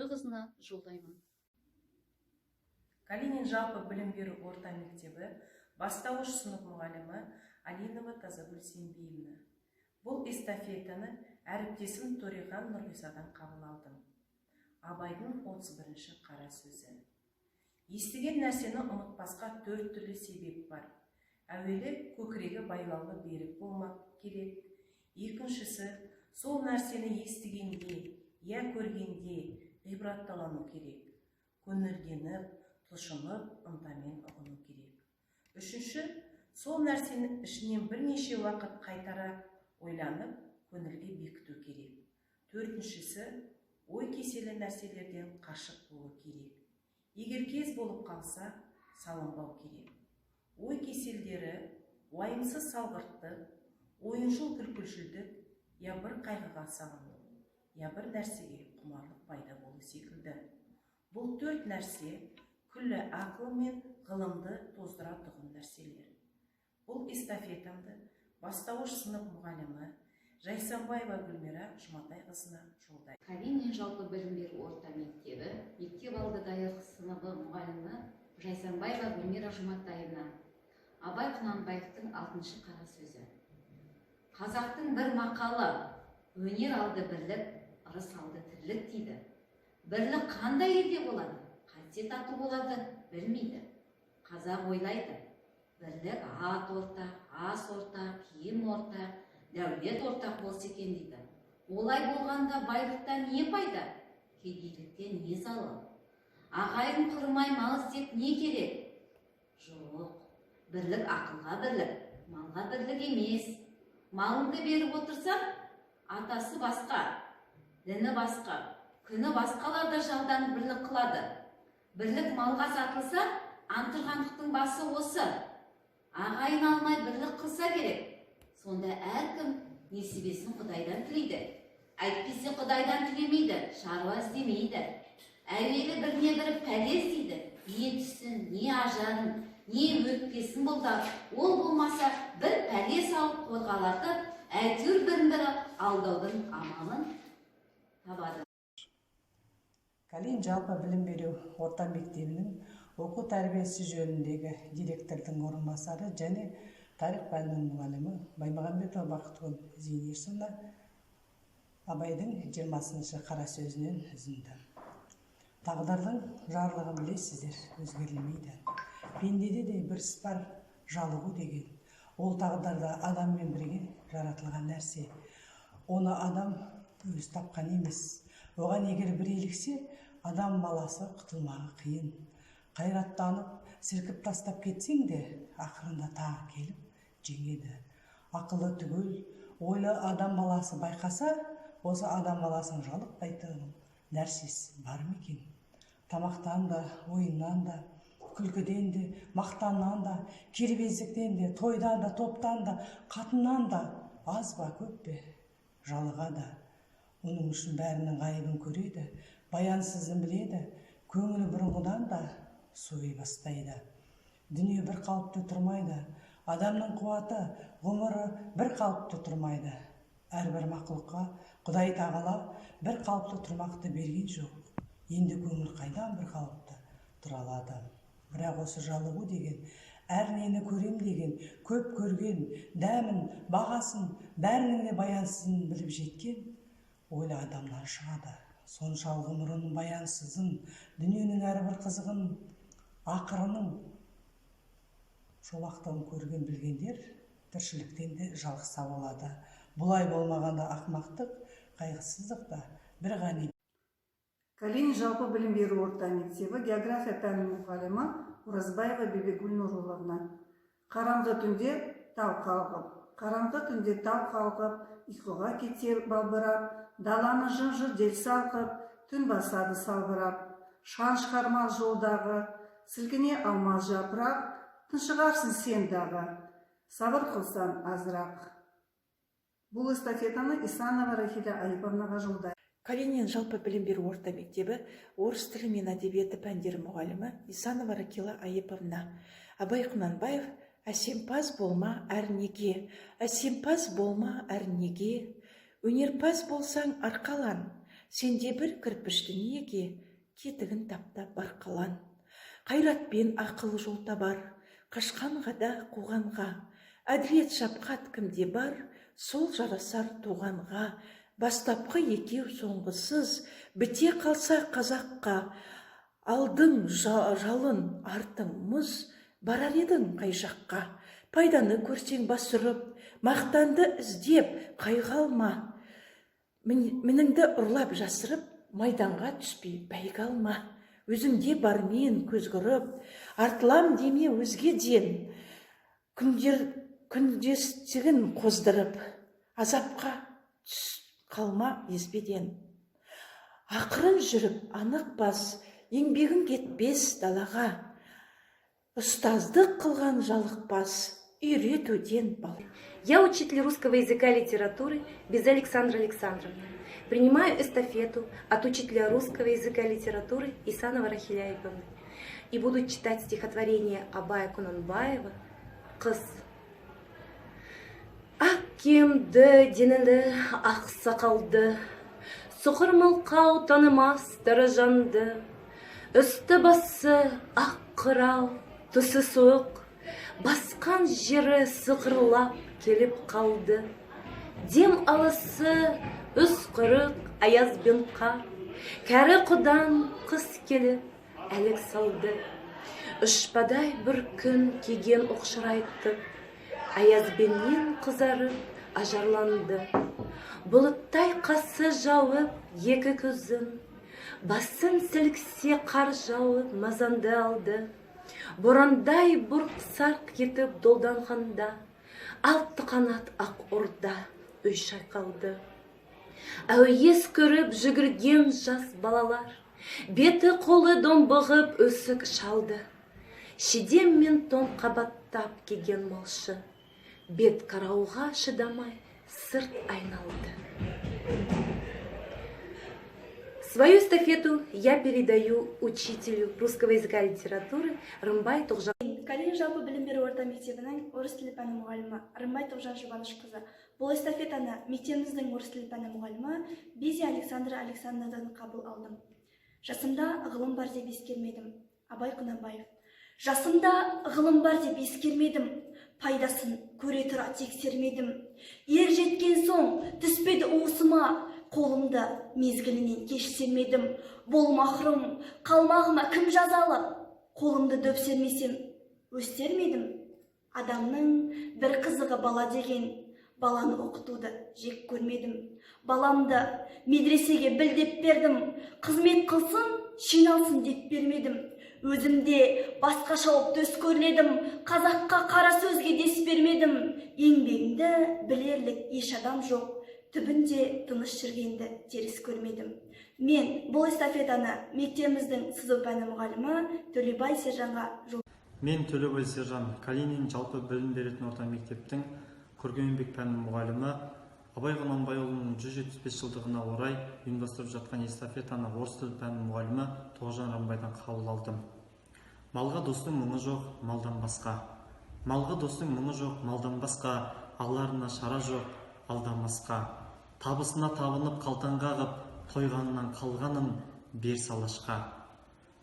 Нұрғалиқызына жолдаймын. Калинин жалпы білім беру орта мектебі, бастауыш сынып мұғалімі Алинова Тазагүл Сембиевна. Бұл эстафетаны әріптесім Төрехан Нұрғисадан қабыл алдым. Абайдың 31-ші қара сөзі. Естіген нәрсені ұмытпасқа төрт түрлі себеп бар. Әуелі, көкірегі байлаулы берік болмақ керек. Екіншісі, сол нәрсені естігенде я көргенде ғибратталану керек. Көңілденіп, тұшынып, ынтамен ұғыну керек. Үшінші, сол нәрсені ішінен бірнеше уақыт қайтара ойланып, көңілге бекіту керек. Төртіншісі, ой кеселі нәрселерден қашық болу керек. Егер кез болып қалса, салынбау керек. Ой кеселдері: уайымсыз салғырттық, ойыншыл күлкішілдік, я бір қайғыға салыну, я бір нәрсеге құмарлық пайда болу секілді. Бұл төрт нәрсе күллі ақыл мен ғылымды тоздыратұғын нәрселер. Бұл эстафетамды бастауыш сынып мұғалімі Жайсаңбаева Гүлмира Жұматайқызына жолдаймын. Калинин жалпы білім беру орта мектебі, мектеп алды даярлық сыныбы мұғалімі Жайсаңбаева Гүлмира Жұматаевна. Абай Құнанбаевтың алтыншы қара сөзі. Қазақтың бір мақалы: «Өнер алды бірлік, ырыс алды тірлік», – дейді. Бірлік қандай елде болады, қайтсе тату болады, білмейді. Қазақ ойлайды: бірлік ат ортақ, ас ортақ, киім ортақ, дәулет ортақ болса екен дейді. Олай болғанда байлықтан не пайда, кедейліктен не залал? Ағайын құрымай мал іздеп не керек? Жоқ, бірлік ақылға бірлік, малға бірлік емес. Малыңды беріп отырсаң, атасы басқа, діні басқа, күні басқалар да жалданып бірлік қылады. Бірлік малға сатылса, антырғандықтың басы осы. Ағайын алмай бірлік қылса керек. Сонда әркім несібесін Құдайдан тілейді. Әйтпесе Құдайдан тілемейді, шаруа іздемейді. Әуелі біріне бірі пәле іздейді: не түсін, не ажарын, не өкпесін бұлдап, ол болмаса бір пәле салып қорғалатып, әйтеуір бірін бірі алдаудың амалын табады. Калинин жалпы білім беру орта мектебінің оқу тәрбиесі жөніндегі директордың орынбасары және тарих пәнінің мұғалімі Баймағамбетова Бақытгүл Зейнешовна. Абайдың 20-шы қара сөзінен үзінді. Тағдырдың жарлығын білесіздер, өзгерілмейді. Пендеде де бір іс бар, жалығу деген. Ол тағдырда адаммен бірге жаратылған нәрсе. Оны адам өзі тапқан емес. Оған егер бір иліксе, адам баласы құтылмағы қиын. Қайраттанып, сілкіп тастап кетсең де, ақырында тағы келіп жеңеді. Ақылы түгел, ойлы адам баласы байқаса, осы адам баласының жалықпайтын нәрсесі бар ма екен? Тамақтан да, ойыннан да, күлкіден де, мақтаннан да, кербездіктен де, тойдан да, топтан да, қатыннан да, аз ба, көп пе, жалығады. Оның үшін бәрінің ғайыбын көреді, баянсызын біледі, көңілі бұрынғыдан да суи бастайды. Дүние бір қалыпты тұрмайды, адамның қуаты, ғұмыры бір қалыпты тұрмайды. Әрбір мақұлыққа Құдай тағала бір қалыпты тұрмақты берген жоқ. Енді көңіл қайдан бір қалыпты тұра алады? Бірақ осы жалығу деген, әр нені көрем деген, көп көрген, дәмін, бағасын, бәрінің де баянсызын біліп жеткен ойлы адамнан шығады. Соншалық ғұмырының баянсызын, дүниенің әрбір қызығын, ақырының шолақтығын көрген білгендер тіршіліктен де жалықса болады. Бұлай болмағанда ақмақтық, қайғысыздық та бір ғани. Калинин жалпы білім беру орта мектебі, география пәнінің мұғалімі Оразбаева Бибігүл Нұруловна. Қараңғы түнде тау қалғып, қараңғы түнде тау қалғып, ұйқыға кетер балбырап, даланы жым-жырт жел салқып, түн басады салбырап. Шаң шығармас жолдағы, сілкіне алмас жапырақ, тыншығарсың сен дағы, сабыр қылсаң азырақ. Бұл эстафетаны Исанова Рахиля Айыповнаға жолдаймын. Калинин жалпы білім беру орта мектебі, орыс тілі мен әдебиеті пәндері мұғалімі Исанова Ракила Айыповна. Абай Құнанбаев. Әсемпаз болма әрнеге, әсемпаз болма әрнеге, өнерпаз болсаң, арқалан. Сенде бір кірпіш дүниеге, кетігін тап та бар қалан. Қайратпен ақыл жол табар, қашқанға да қуғанға. Әділет, шапқат кімде бар, сол жарасар туғанға. Бастапқы екеу соңғысыз, біте қалса қазаққа. Алдың жалын, артың мұз, барар едің қай жаққа? Пайданы көрсең бас ұрып, мақтанды іздеп қайғы алма. Мініңді ұрлап жасырып, майданға түспей бәйге алма. Өзіңде бармен көз құрып, артылам деме өзгеден. Күндер күндестігін қоздырып, азапқа түс қалма езбеден. Ақырын жүріп анық бас, еңбегің кетпес далаға. Ұстаздық қылған жалықпас, үйретуден бал. Я учитель русского языка и литературы Без Александра Александровна. Принимаю эстафету от учителя русского языка и литературы Исанова Рахиля Аиповны и буду читать стихотворение Абая Кунанбаева «Қыс». Ақ киімді, денелі, ақ сақалды, соқыр, мылқау танымас тірі жанды. Үсті басы ақ қырау, түсі суық, басқан жері сықырлап келіп қалды. Дем алысы үскірік аяз бен қар, кәрі құдаң қыс келіп әлек салды. Ұшпадай бір күн киген оқшырайтып, аязбенен қызарып ажарланды. Бұлыттай қасы жауып екі көзін, басын сілксе қар жауып мазанды алды. Борандай бұрқ сарқ етіп долданғанда, алты қанат ақ орда үй шайқалды. Әуес көріп жүгірген жас балалар, беті қолы домбығып өсік шалды. Шидем мен тон қабаттап киген малшы, бет қарауға шыдамай сырт айналды. Свою эстафету я передаю учителю русского языка и литературы Рымбай Тоғжан. Калинин жалпы білім беру орта мектебінің орыс тілі пәні мұғалімі Рымбай Тоғжан Жұбанышқызы. Бұл эстафетаны мектебіміздің орыс тілі пәні мұғалімі Бизи Александра Александровнадан қабыл алдым. Жасымда ғылым бар деп ескермедім. Абай Құнанбаев. Жасымда ғылым бар деп ескермедім, пайдасын көре тұра тексермедім. Ер жеткен соң түспеді уысыма, қолымды мезгілінен кеш сермедім. Бол махрұм қалмағыма кім жазалы, қолымды дөп сермесем өстер ме едім? Адамның бір қызығы бала деген, баланы оқытуды жек көрмедім. Баламды медресеге біл деп бердім, қызмет қылсын, шен алсын деп бермедім. Өзім де басқа шауып төс көрледім, қазаққа қара сөзге дес бермедім. Еңбегіңді білерлік еш адам жоқ, түбінде тыныш жүргенді теріс көрмедім. Мен бұл эстафетаны мектебіміздің сызу пәні мұғалімі Төлебай Сержанға жол. Мен Төлебай Сержан, Калинин жалпы білім беретін орта мектептің көркем еңбек пәнінің мұғалімі. Абай Құнанбайұлының 175 жылдығына орай ұйымдастырып жатқан эстафетаны орыс тілі пәнінің мұғалімі Тоғжан Рымбайдан қабыл алдым. Малға достың мұңы жоқ, малдан басқа. Малға достың мұңы жоқ, малдан басқа, аларына шара жоқ, алданбасқа. Табысына табынып қалтаң қағып, тойғанынан қалғанын бер салашқа.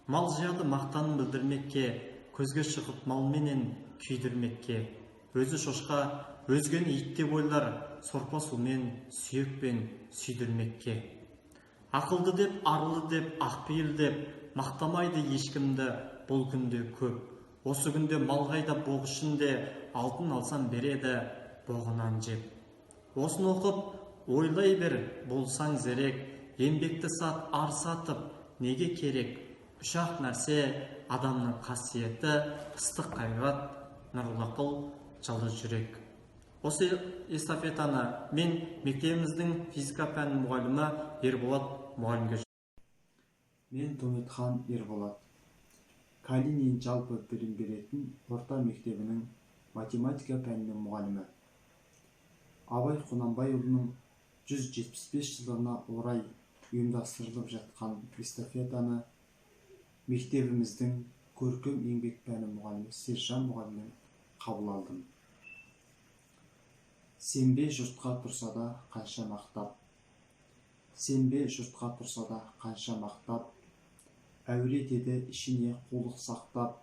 Мал жияды мақтанын білдірмекке, көзге шығып малменен күйдірмекке. Өзі шошқа, өзгені ит деп ойлар, сорпа сумен, сүйекпен сүйдірмекке. Ақылды деп, арлы деп, ақпейіл деп, мақтамайды ешкімді бұл күнде көп. Осы күнде мал қайда боқ ішінде, алтын алсам береді боғынан жеп. Осыны оқып, ойлай бер, болсаң зерек, еңбекті сат, ар сатып, неге керек? Үш-ақ нәрсе адамның қасиеті: ыстық қайрат, нұрлы ақыл, жылы жүрек. Осы эстафетаны мен мектебіміздің физика пәнінің мұғалімі Ерболат мұғалімге. Мен Тометхан Ерболат, Калинин жалпы білім беретін орта мектебінің математика пәнінің мұғалімі. Абай Құнанбайұлының 175 жылдығына орай ұйымдастырылып жатқан эстафетаны мектебіміздің көркем еңбек пәні мұғалімі Сержан мұғалімнен қабыл алдым. Сенбе жұртқа тұрса да қанша мақтап. Сенбе жұртқа тұрса да қанша мақтап, әуре етеді ішіне қулық сақтап.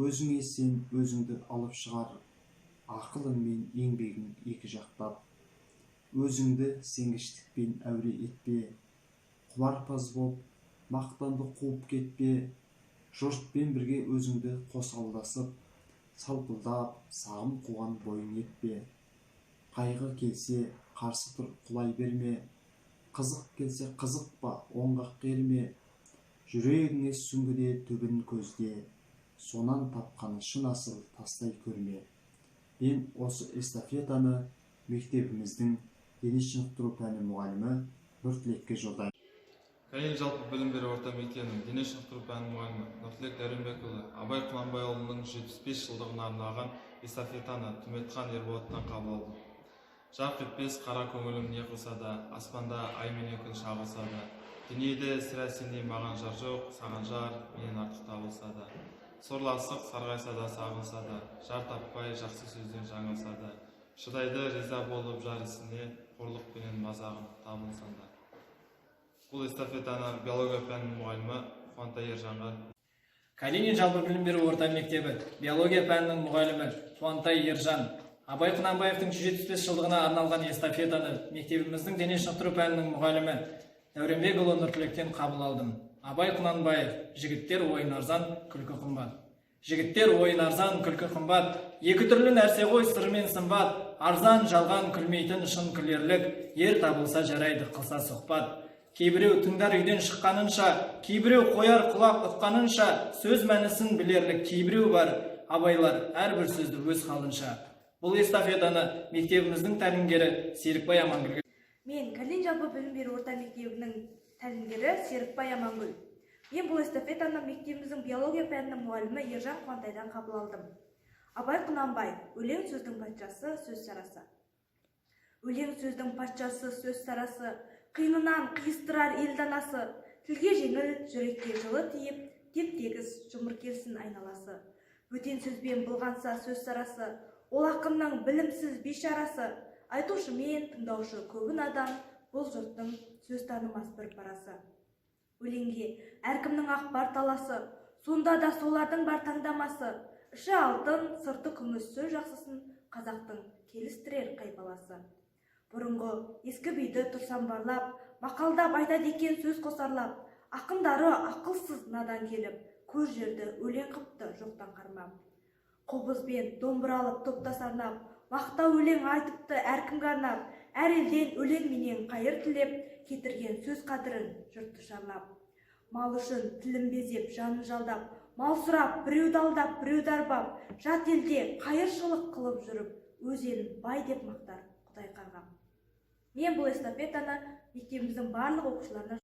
Өзіңе сен, өзіңді алып шығар, ақылың мен еңбегің екі жақтап. Өзіңді сенгіштікпен әуре етпе, құмарпаз боп мақтанды қуып кетпе. Жұртпен бірге өзіңді қос алдасып, салпылдап сағым қуған бойың етпе. Қайғы келсе қарсы тұр, құлай берме, қызық келсе қызықпа, оңға ерме. Жүрегіңе сүңгіде түбін көзде, сонан тапқан шын асыл тастай көрме. Мен осы эстафетаны мектебіміздің дене шынықтыру пәні мұғалімі Нұртілекке жолдаймын. Калинин жалпы білім беру орта мектебінің дене шынықтыру пәні мұғалімі Нұртілек Дәуренбекұлы Абай Құнанбайұлының 75 жылдығына арналған эстафетаны Түметхан Ерболаттан қабыл алды. Жарқ етпес қара көңілім не қылса да, аспанда ай менен күн шағылса да, дүниеде сірә сендей маған жар жоқ, саған жар менен артық табылса да. Сорласық сарғайса да сағынса да, жар таппай жақсы сөзден жаңылса да, шыдайды риза болып жар ісіне, қорлық пенен мазағын табынсаң да. Бұл эстафетаны биология пәнінің мұғалімі Қуантай Ержанға. Калинин жалпы білім беру орта мектебі биология пәнінің мұғалімі Қуантай Ержан Абай Құнанбаевтың 175 жылдығына арналған эстафетаны мектебіміздің дене шынықтыру пәнінің мұғалімі Дәуренбекұлы Нұртілектен қабыл алдым. Абай Құнанбаев. Жігіттер, ойын арзан, күлкі қымбат. Жігіттер, ойын арзан, күлкі қымбат, екі түрлі нәрсе ғой сыр мен сымбат. Арзан жалған күлмейтін, шын күлерлік ер табылса жарайды қылса сұхбат. Кейбіреу тыңдар үйден шыққанынша, кейбіреу қояр құлақ ұққанынша. Сөз мәнісін білерлік кейбіреу бар, абайлар әрбір сөзді өз қалынша. Бұл эстафетаны мектебіміздің тәлімгері Серікбай Амангүлге. Мен Калинин жалпы білім беру орта мектебінің тәлімгері Серікбай Амангүл. Мен бұл эстафетаны мектебіміздің биология пәнінің мұғалімі Ержан Қуантайдан қабыл алдым. Абай Құнанбаев. Өлең сөздің патшасы, сөз сарасы. Өлең сөздің патшасы, сөз сарасы, қиынынан қиыстырар ел данасы. Тілге жеңіл, жүрекке жылы тиіп, теп тегіс жұмыр келсін айналасы. Бөтен сөзбен былғанса сөз сарасы, ол ақынның білімсіз бейшарасы. Айтушы мен тыңдаушы көбін адам, бұл жұрттың сөз танымас бір парасы. Өлеңге әркімнің ақ бар таласы, сонда да солардың бар таңдамасы. Іші алтын, сырты күміс сөз жақсысын қазақтың келістірер қай баласы. Бұрынғы ескі биді тұрсам барлап, мақалдап айтады екен сөз қосарлап. Ақындары ақылсыз надан келіп, көр жерді өлең қыпты жоқтан қармап. Қобызбен домбыра алып топтас арнап, мақтау өлең айтыпты әркімге арнап. Әр елден өлең менен қайыр тілеп, кетірген сөз қадірін жұртты шарлап. Мал үшін тілін безеп, жанын жалдап, мал сұрап, біреуді алдап, біреуді арбап, жат елде қайыршылық қылып жүріп, өз елін бай деп мақтар Құдай қарғап. Мен бұл эстафетаны мектебіміздің барлық оқушыларына.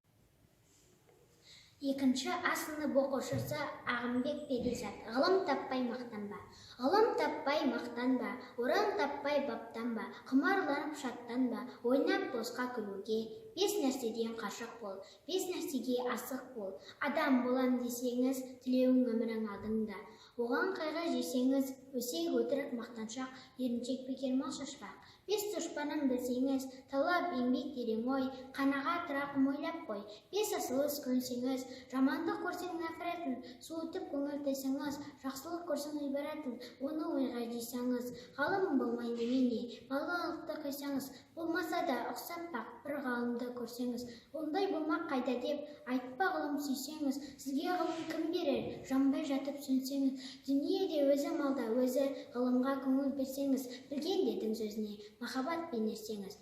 Екінші А сынып оқушысы Ағымбек Перизат. Ғылым таппай мақтанба. Ғылым таппай мақтанба, орын таппай баптанба, құмарланып шаттанба, ойнап босқа күлуге. Бес нәрседен қашық бол, бес нәрсеге асық бол. Адам болам десеңіз, тілеуің өмірің алдыңда. Оған қайғы жесеңіз, өсек, өтірік, мақтаншақ, еріншек, бекер мал шашпақ. Бес дұшпанын білсеңіз, талап, еңбек, терең ой, қанағат, рақым ойлап қой. Бес асыл іс көнсеңіз, жамандық көрсең нәпіретін, суытып көңіл тайсаңыз, жақсылық көрсең ғибратын, оны ойға жисаңыз, ғалым болмай немене, балалықты қисаңыз, болмаса да ұқсап бақ бір ғалымды көрсеңіз, ондай болмақ қайда деп, айтпа ғылым сүйсеңіз, сізге ғылым кім берер, жанбай жатып сөнсеңіз, дүниеде өзі малда өзі ғылымға көңіл берсеңіз, білгендердің сөзіне махаббатпен ерсеңіз.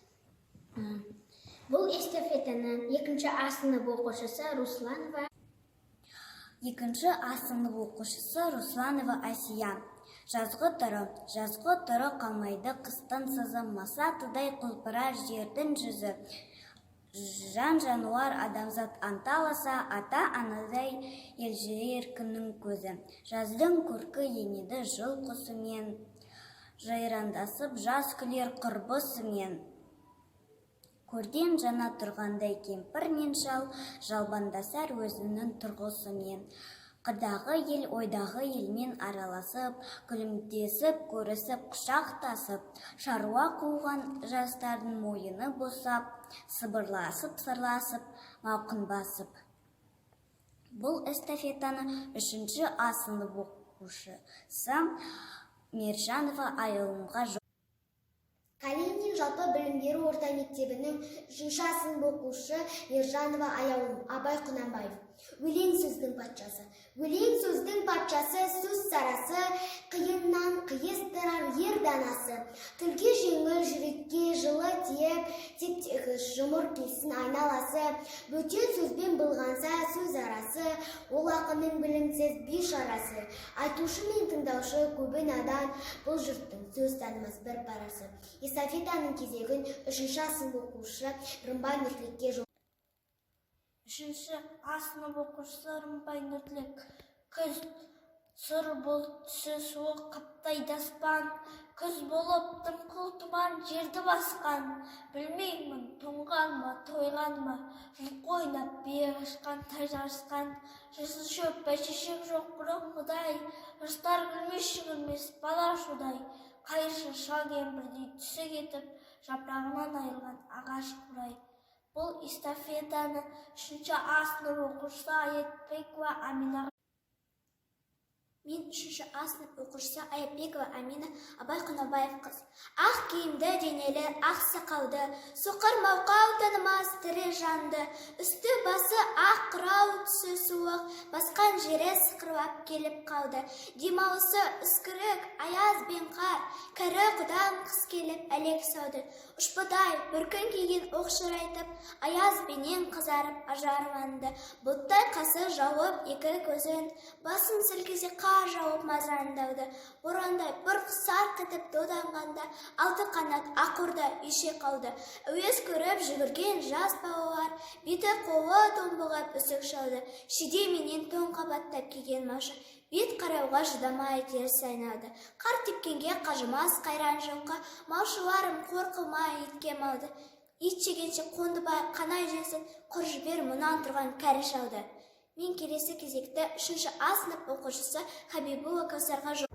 Бұл эстафетаны екінші А сынып оқушысы Русланова. Екінші А сынып оқушысы Русланова Асия. Жазғы тұры. Жазғы тұры қалмайды қыстан сызы, масатыдай құлпырар жердің жүзі. Жан жануар адамзат анталаса, ата-анадай елжірер күннің көзі. Жаздың көркі енеді жыл құсымен, жайрандасып жаз күлер құрбысымен. Көрден жаңа тұрғандай кемпір мен шал, жалбандасар өзінің тұрғысымен. Қырдағы ел ойдағы елмен араласып, күлімдесіп, көрісіп, құшақтасып, шаруа қуған жастардың мойыны босап, Сыбырласып, сырласып, мауқын басып. Бұл эстафетаны үшінші А сынып оқушысы Мержанова Айылымға. Калинин жалпы білім беру орта мектебінің үшінші А сынып оқушы Ержанова Аяулым. Абай Құнанбаев. Өлең сөздің патшасы. Өлең сөздің патшасы, сөз сарасы, қиыннан қиыстырар ер данасы. Тілге жеңіл, жүрекке жылы тиіп, теп-тегіс жұмыр келсін айналасы. Бөтен сөзбен былғанса сөз арасы, ол ақынның білімсіз бейшарасы. Айтушы мен тыңдаушы көбі надан, бұл жұрттың сөз танымас бір парасы. Эстафетаның кезегін үшінші А сынып оқушы Рымбай Нұртілекке. Үшінші А сынып оқушысы Рымбай Нұртілек. Күз. Сұр бұлт, түсі суық, қаптайды аспан. Күз болып дымқыл тұман жерді басқан. Білмеймін, тоңған ба, тойған ба, жылқы ойнап, бие қашқан, тай жарысқан. Жасыл шөп, бәйшешек жоқ бұрынғыдай. Жастар күлмес, жүгірмес бала шудай. Қайыршы шал кемпірдей түсі кетіп, жапырағынан айырылған ағаш қурай. Бұл эстафетаны үшінші А сынып оқушысы Аятбекова Амина. Мен үшінші А сынып оқушысы Аятбекова Амина. Абай Құнанбаев. Қыз. Ақ киімді денелі, ақ сақалды, соқыр мауқау танымас тірі жанды. Үсті басы ақ қырау, түсі суық, басқан жері сықырлап келіп қалды. Демалысы үскірік, аяз бен қар, кәрі құдаң қыс келіп әлек сауды. Ұшпыдай бөркін киген оқ шырайтып, аяз бенен қызарып ажарланды. Бұлттай қасы жауып екі көзін, басын сілкісе қар жауып мазаңдауды. Борандай бұрқ-сарқ етіп доданғанда, алты қанат ақ орда үйше қалды. Әуес көріп жүгірген жас балалар, беті қолы томпылып үсік шалды. Шиде менен тоң қабаттап киген малшы бет қарауға шыдамай теріс айналды. Қар тепкенге қажымас қайран жылқы, малшыларым, қор қылмай итке малды. Ит жегенше Қондыбай қанай жесін, құр жібер мұнан тұрған кәрі шалды. Мен келесі кезекті үшінші А сынып оқушысы Хабибулла Кәусарға.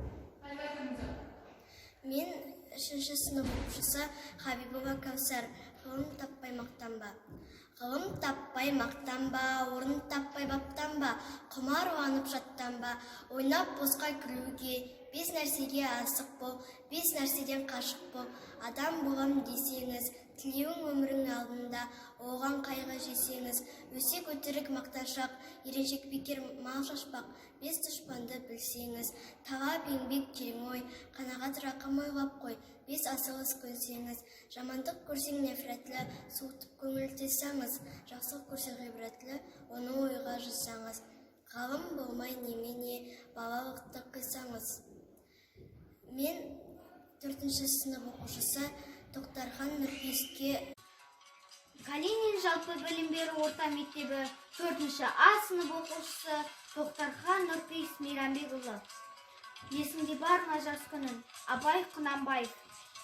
Мен үшінші сынып оқушысы Хабибова Кәусар. Ғылым таппай мақтанба. Ғылым таппай мақтанба, орын таппай баптанба, құмарланып жаттанба, ойнап босқа күлуге. Бес нәрсеге асық бол, бес нәрседен қашық бол. Адам болам десеңіз, тілеуің өмірің алдында, оған қайғы жесеңіз. Өсек, өтірік, мақтаншақ, еріншек, бекер мал шашпақ, бес дұшпанды білсеңіз. Талап, еңбек, терең ой, қанағат, рақым ойлап қой, бес асығыс көнсеңіз. Жамандық көрсең нәфрәтлі, суытып көңіл тыйсаңыз, жақсылық көрсең ғибратлы, оны ойға жазсаңыз. Ғалым болмай немене, балалықты қисаңыз. Мен төртінші сынып оқушысы Тоқтархан Нұрпейіске. Калинин жалпы білім беру орта мектебі төртінші А сынып оқушысы Тоқтархан Нұрпейіс Мейрамбекұлы. Есіңде бар ма жас күнің? Абай Құнанбаев.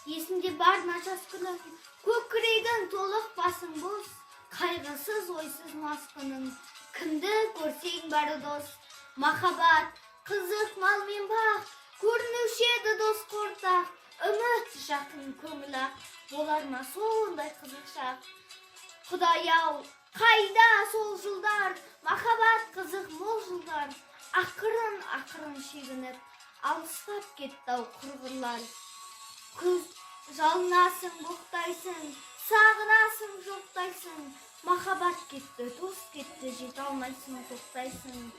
Есіңде бар ма жас күнің? Көкірегің толық, басың бос, қайғысыз, ойсыз мас күнің. Кімді көрсең, бәрі дос. Махаббат, қызық, мал мен бақ, көрінуші еді дос ортақ. Үміт жақын, көңіл ақ, болар ма сондай қызық шақ? Құдай ау, қайда сол жылдар, махаббат, қызық мол жылдар? Ақырын ақырын шегініп, алыстап кетті ау құрғырлар. Күз. Жалынасың, боқтайсың, сағынасың, жоқтайсың. Махаббат кетті, дос кетті, жете алмайсың, тоқтайсың.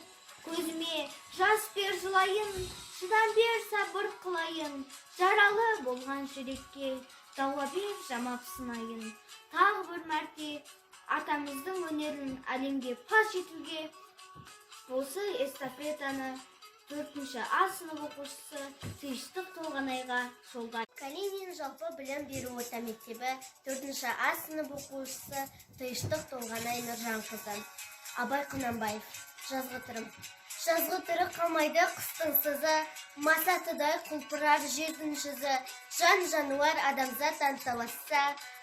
Көзіме жас бер, жылайын, шыдам бер, сабыр қылайын. Жаралы болған жүрекке дауа бер, жамап сынайын. Тағы бір мәрте атамыздың өнерін әлемге паш етуге осы эстафетаны төртінші А сынып оқушысы Тыныштық Толғанайға жолдаймын. Калинин жалпы білім беру орта мектебі төртінші А сынып оқушысы Тыныштық Толғанай Нұржанқызы. Абай Құнанбаев. Жазғытұрым. Жазғытұры қалмайды қыстың сызы, масатыдай құлпырар жердің жүзі. Жан жануар адамзат анталасса,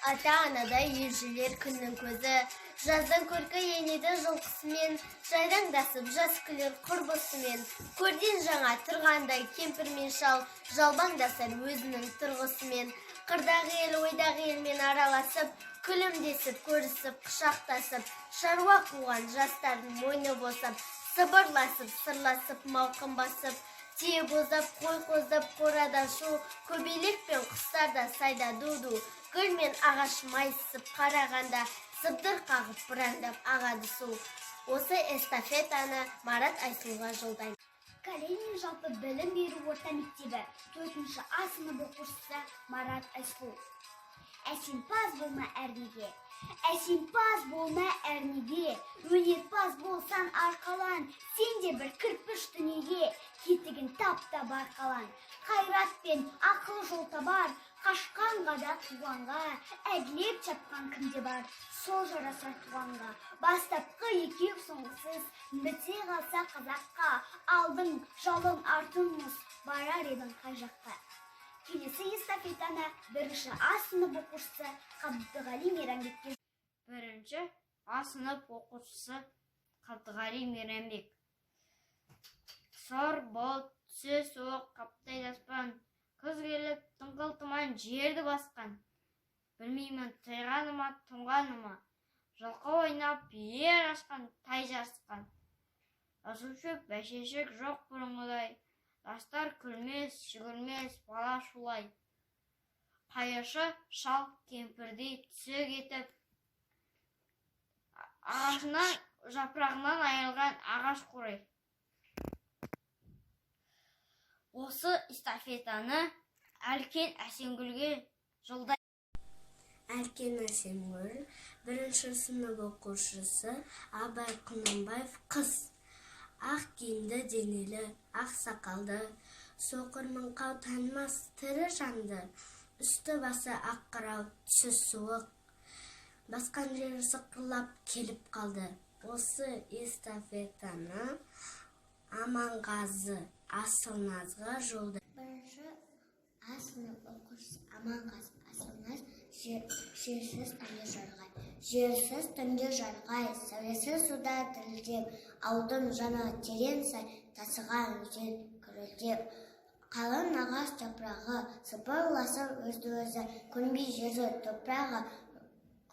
ата анадай елжілер күннің көзі. Жаздың көркі енеді жылқысымен, жайраңдасып жас күлер құрбысымен. Көрден жаңа тұрғандай кемпір мен шал, жалбаңдасар өзінің тұрғысымен. Қырдағы ел ойдағы елмен араласып, Күлімдесіп, көрісіп, құшақтасып, шаруа қуған жастардың мойны босап, сыбырласып, сырласып, мауқын басып, түйе боздап, қой қоздап, қорада шу, көбелек пен құстар да сайда ду-ду, гүл мен ағаш майысып қарағанда, сыбдыр қағып, бұраңдап ағады су. Осы эстафетаны Марат Айсұлуға жолдаймын. Калинин жалпы білім беру орта мектебі, 4 А сынып оқушысы Марат Айсұлу. Әсемпаз болма әрнеге, әсемпаз болма әрнеге, өнерпаз болсаң арқалан, сен де бір кірпіш дүниеге, кетігін тап та барқалан. Қайрат пен ақыл жол табар, қашқанға да туғанға, әділет шапқан кімде бар, сол жарасар туғанға. Бастапқы екеу соңғысыз, біте қалса қазаққа, алдың жалын артың мұз, барар едің қай жаққа. Келесі эстафетаны 1 А сынып оқушысы Қабдығали Мейрамбекке. 1 А сынып оқушысы Қабдығали Мейрамбек. Сұр бұлт, түсі суық, қаптайды аспан, күз келіп дыңқыл тұман жерді басқан. Білмеймін тайғаны ма, тұнғаны ма, жылқы ойнап, ер ашқан, тай жарысқан. Жасыл шөп, бәйшешек жоқ бұрынғыдай, жастар күлмес, жүгірмес, бала шулай. Қайыршы шал кемпірдей түсі кетіп, ағашынан жапырағынан айырылған ағаш қурай. Осы эстафетаны Әлкен Әсемгүлге жолдай. Әлкен Әсемгүл, 1 сынып оқушысы Абай Құнанбаев, қыз. Ақ киімді денелі, ақ сақалды, соқыр мыңқау танымас тірі жанды, үсті басы ақ қырау, түсі суық, басқан жері сықырлап келіп қалды. Осы эстафетаны Аманғазы Асылназға жолдай. 1 А сынып оқушысы Аманғазы Асылназ. Жерсіз түнде жарғай, жерсіз түнде жарғай, сәулесі суда дірілдеп, аудың жаны терең сай, тасыған өзен күрілдеп, қалың ағаш жапырағы сыбырласып өзді-өзі, көнбей жерді топырағы,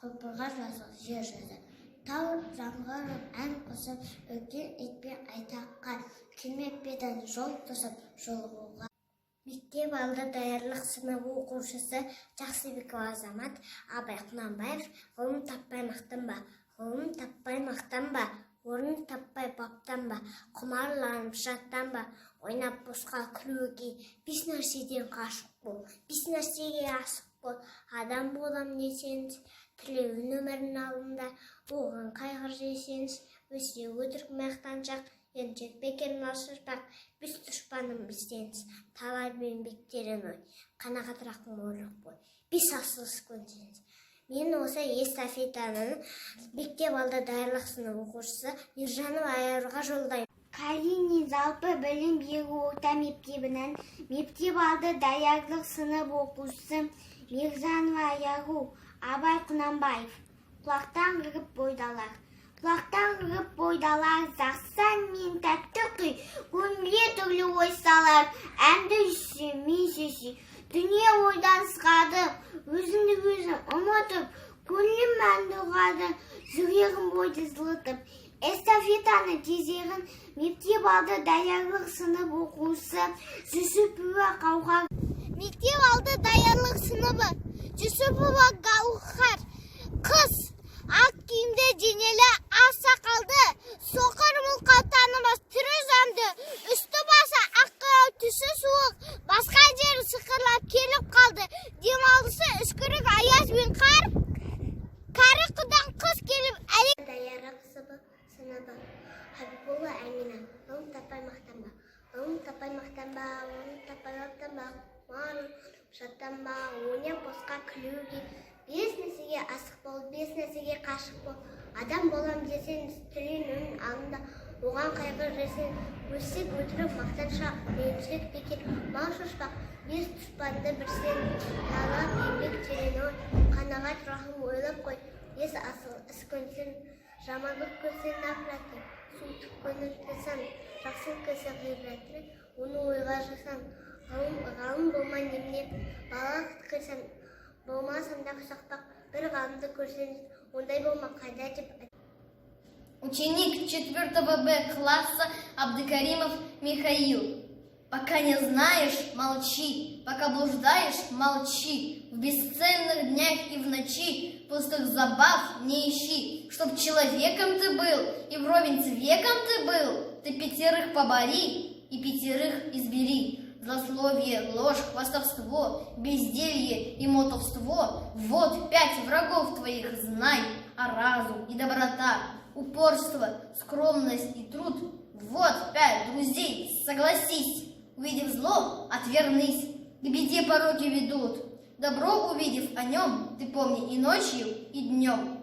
құлпырған жазық жер жүзі. Тау жаңғырып ән қосып, үлкен итпен айтаққа, келмеп пе едің жол тосып жолығуға. Мектеп алды даярлық сыныбы оқушысы Жақсыбекова Азамат. Абай Құнанбаев, ғылым таппай мақтанба, ғылым таппай мақтанба, орын таппай баптанба, құмарланып шаттанба, ойнап босқа күлуге, бес нәрседен қашық бол, бес нәрсеге асық бол, адам болам десеңіз, тілеуін өмірдің алдында, оған қайғыр жесеңіз, өсек өтірік мақтаншақ, еріншек бекер мал шашпақ, бес дұшпаным ізденіс, талап еңбек терең ой, қанағат рақым ойлық бой, бес асыл іс көнсеңіз. Мен осы эстафетаны мектеп алды даярлық сынып оқушысы Ержанова Аяруға жолдаймын. Калинин жалпы білім беру орта мектебінің мектеп алды даярлық сынып оқушысы Мирзанова Аяру. Абай Құнанбаев, құлақтан кіріп бойдалар. Құлақтан кіріп бойдалар, жақсы ән мен тәтті күй, көңілге түрлі ой салар, әнді сүй, мен сүй. Дүние ойдан сығады, өзімді өзім ұмытып, көңілім әнді ұғады, жүрегім бойды жылытып. Эстафетаны кезегін мектеп алды даярлық сынып оқушысы Жүсіпова Қауқар. Мектеп алды даярлық сыныбы Жүсіпова Гаухар, қыз. Ақ киімді денелі, ақ сақалды, соқыр мылқау танымас түрі жанды, үсті басы ақ қырау, түсі суық, басқа жері сықырлап келіп қалды. Демалысы үскірік аяз бен қар, кәрі құдан қыз келіп әлек. Даярлық сыныбы Хабибулла Әмина. Ғылым таппай мақтанба, ғылым таппай мақтанба, орын таппай баптанба, құмарланып шаттанба, ойнап босқа күлуге, бес нәрсеге асық бол, бес нәрсеге қашық бол, адам болам десең, тілеуін өмір алдында, оған қайғыр жесең, өсек өтірік мақтаншақ, ренжілік бекер мал шашпақ, бес дұшпанды бірсең, талап еңбек терең ой, қанағат рахым ойлап қой, бес асыл іс көнсең, жамандық көрсең нәпіратын, суытып көңіл қисан, жақсылық көрсең ғибратты, оны ойға жасан, ғалым болма немене, балалық қисан, болмасам да ұсақпақ, Бір ғалымды көрсең, ондай болма қайда деп. Ученик 4 Б класса Абдыкаримов Михаил. Пока не знаешь, молчи, пока блуждаешь, молчи. В бесцельных днях и в ночи пустых забав не ищи. Чтоб человеком ты был и вровень с веком ты был, ты пятерых побори и пятерых избери. Злословие, ложь, хвастовство, безделье и мотовство — вот пять врагов твоих, знай, а разум и доброта, упорство, скромность и труд — вот пять друзей, согласись. Увидев зло, отвернись, к беде пороки ведут. Добро увидев о нем, ты помни и ночью, и днем.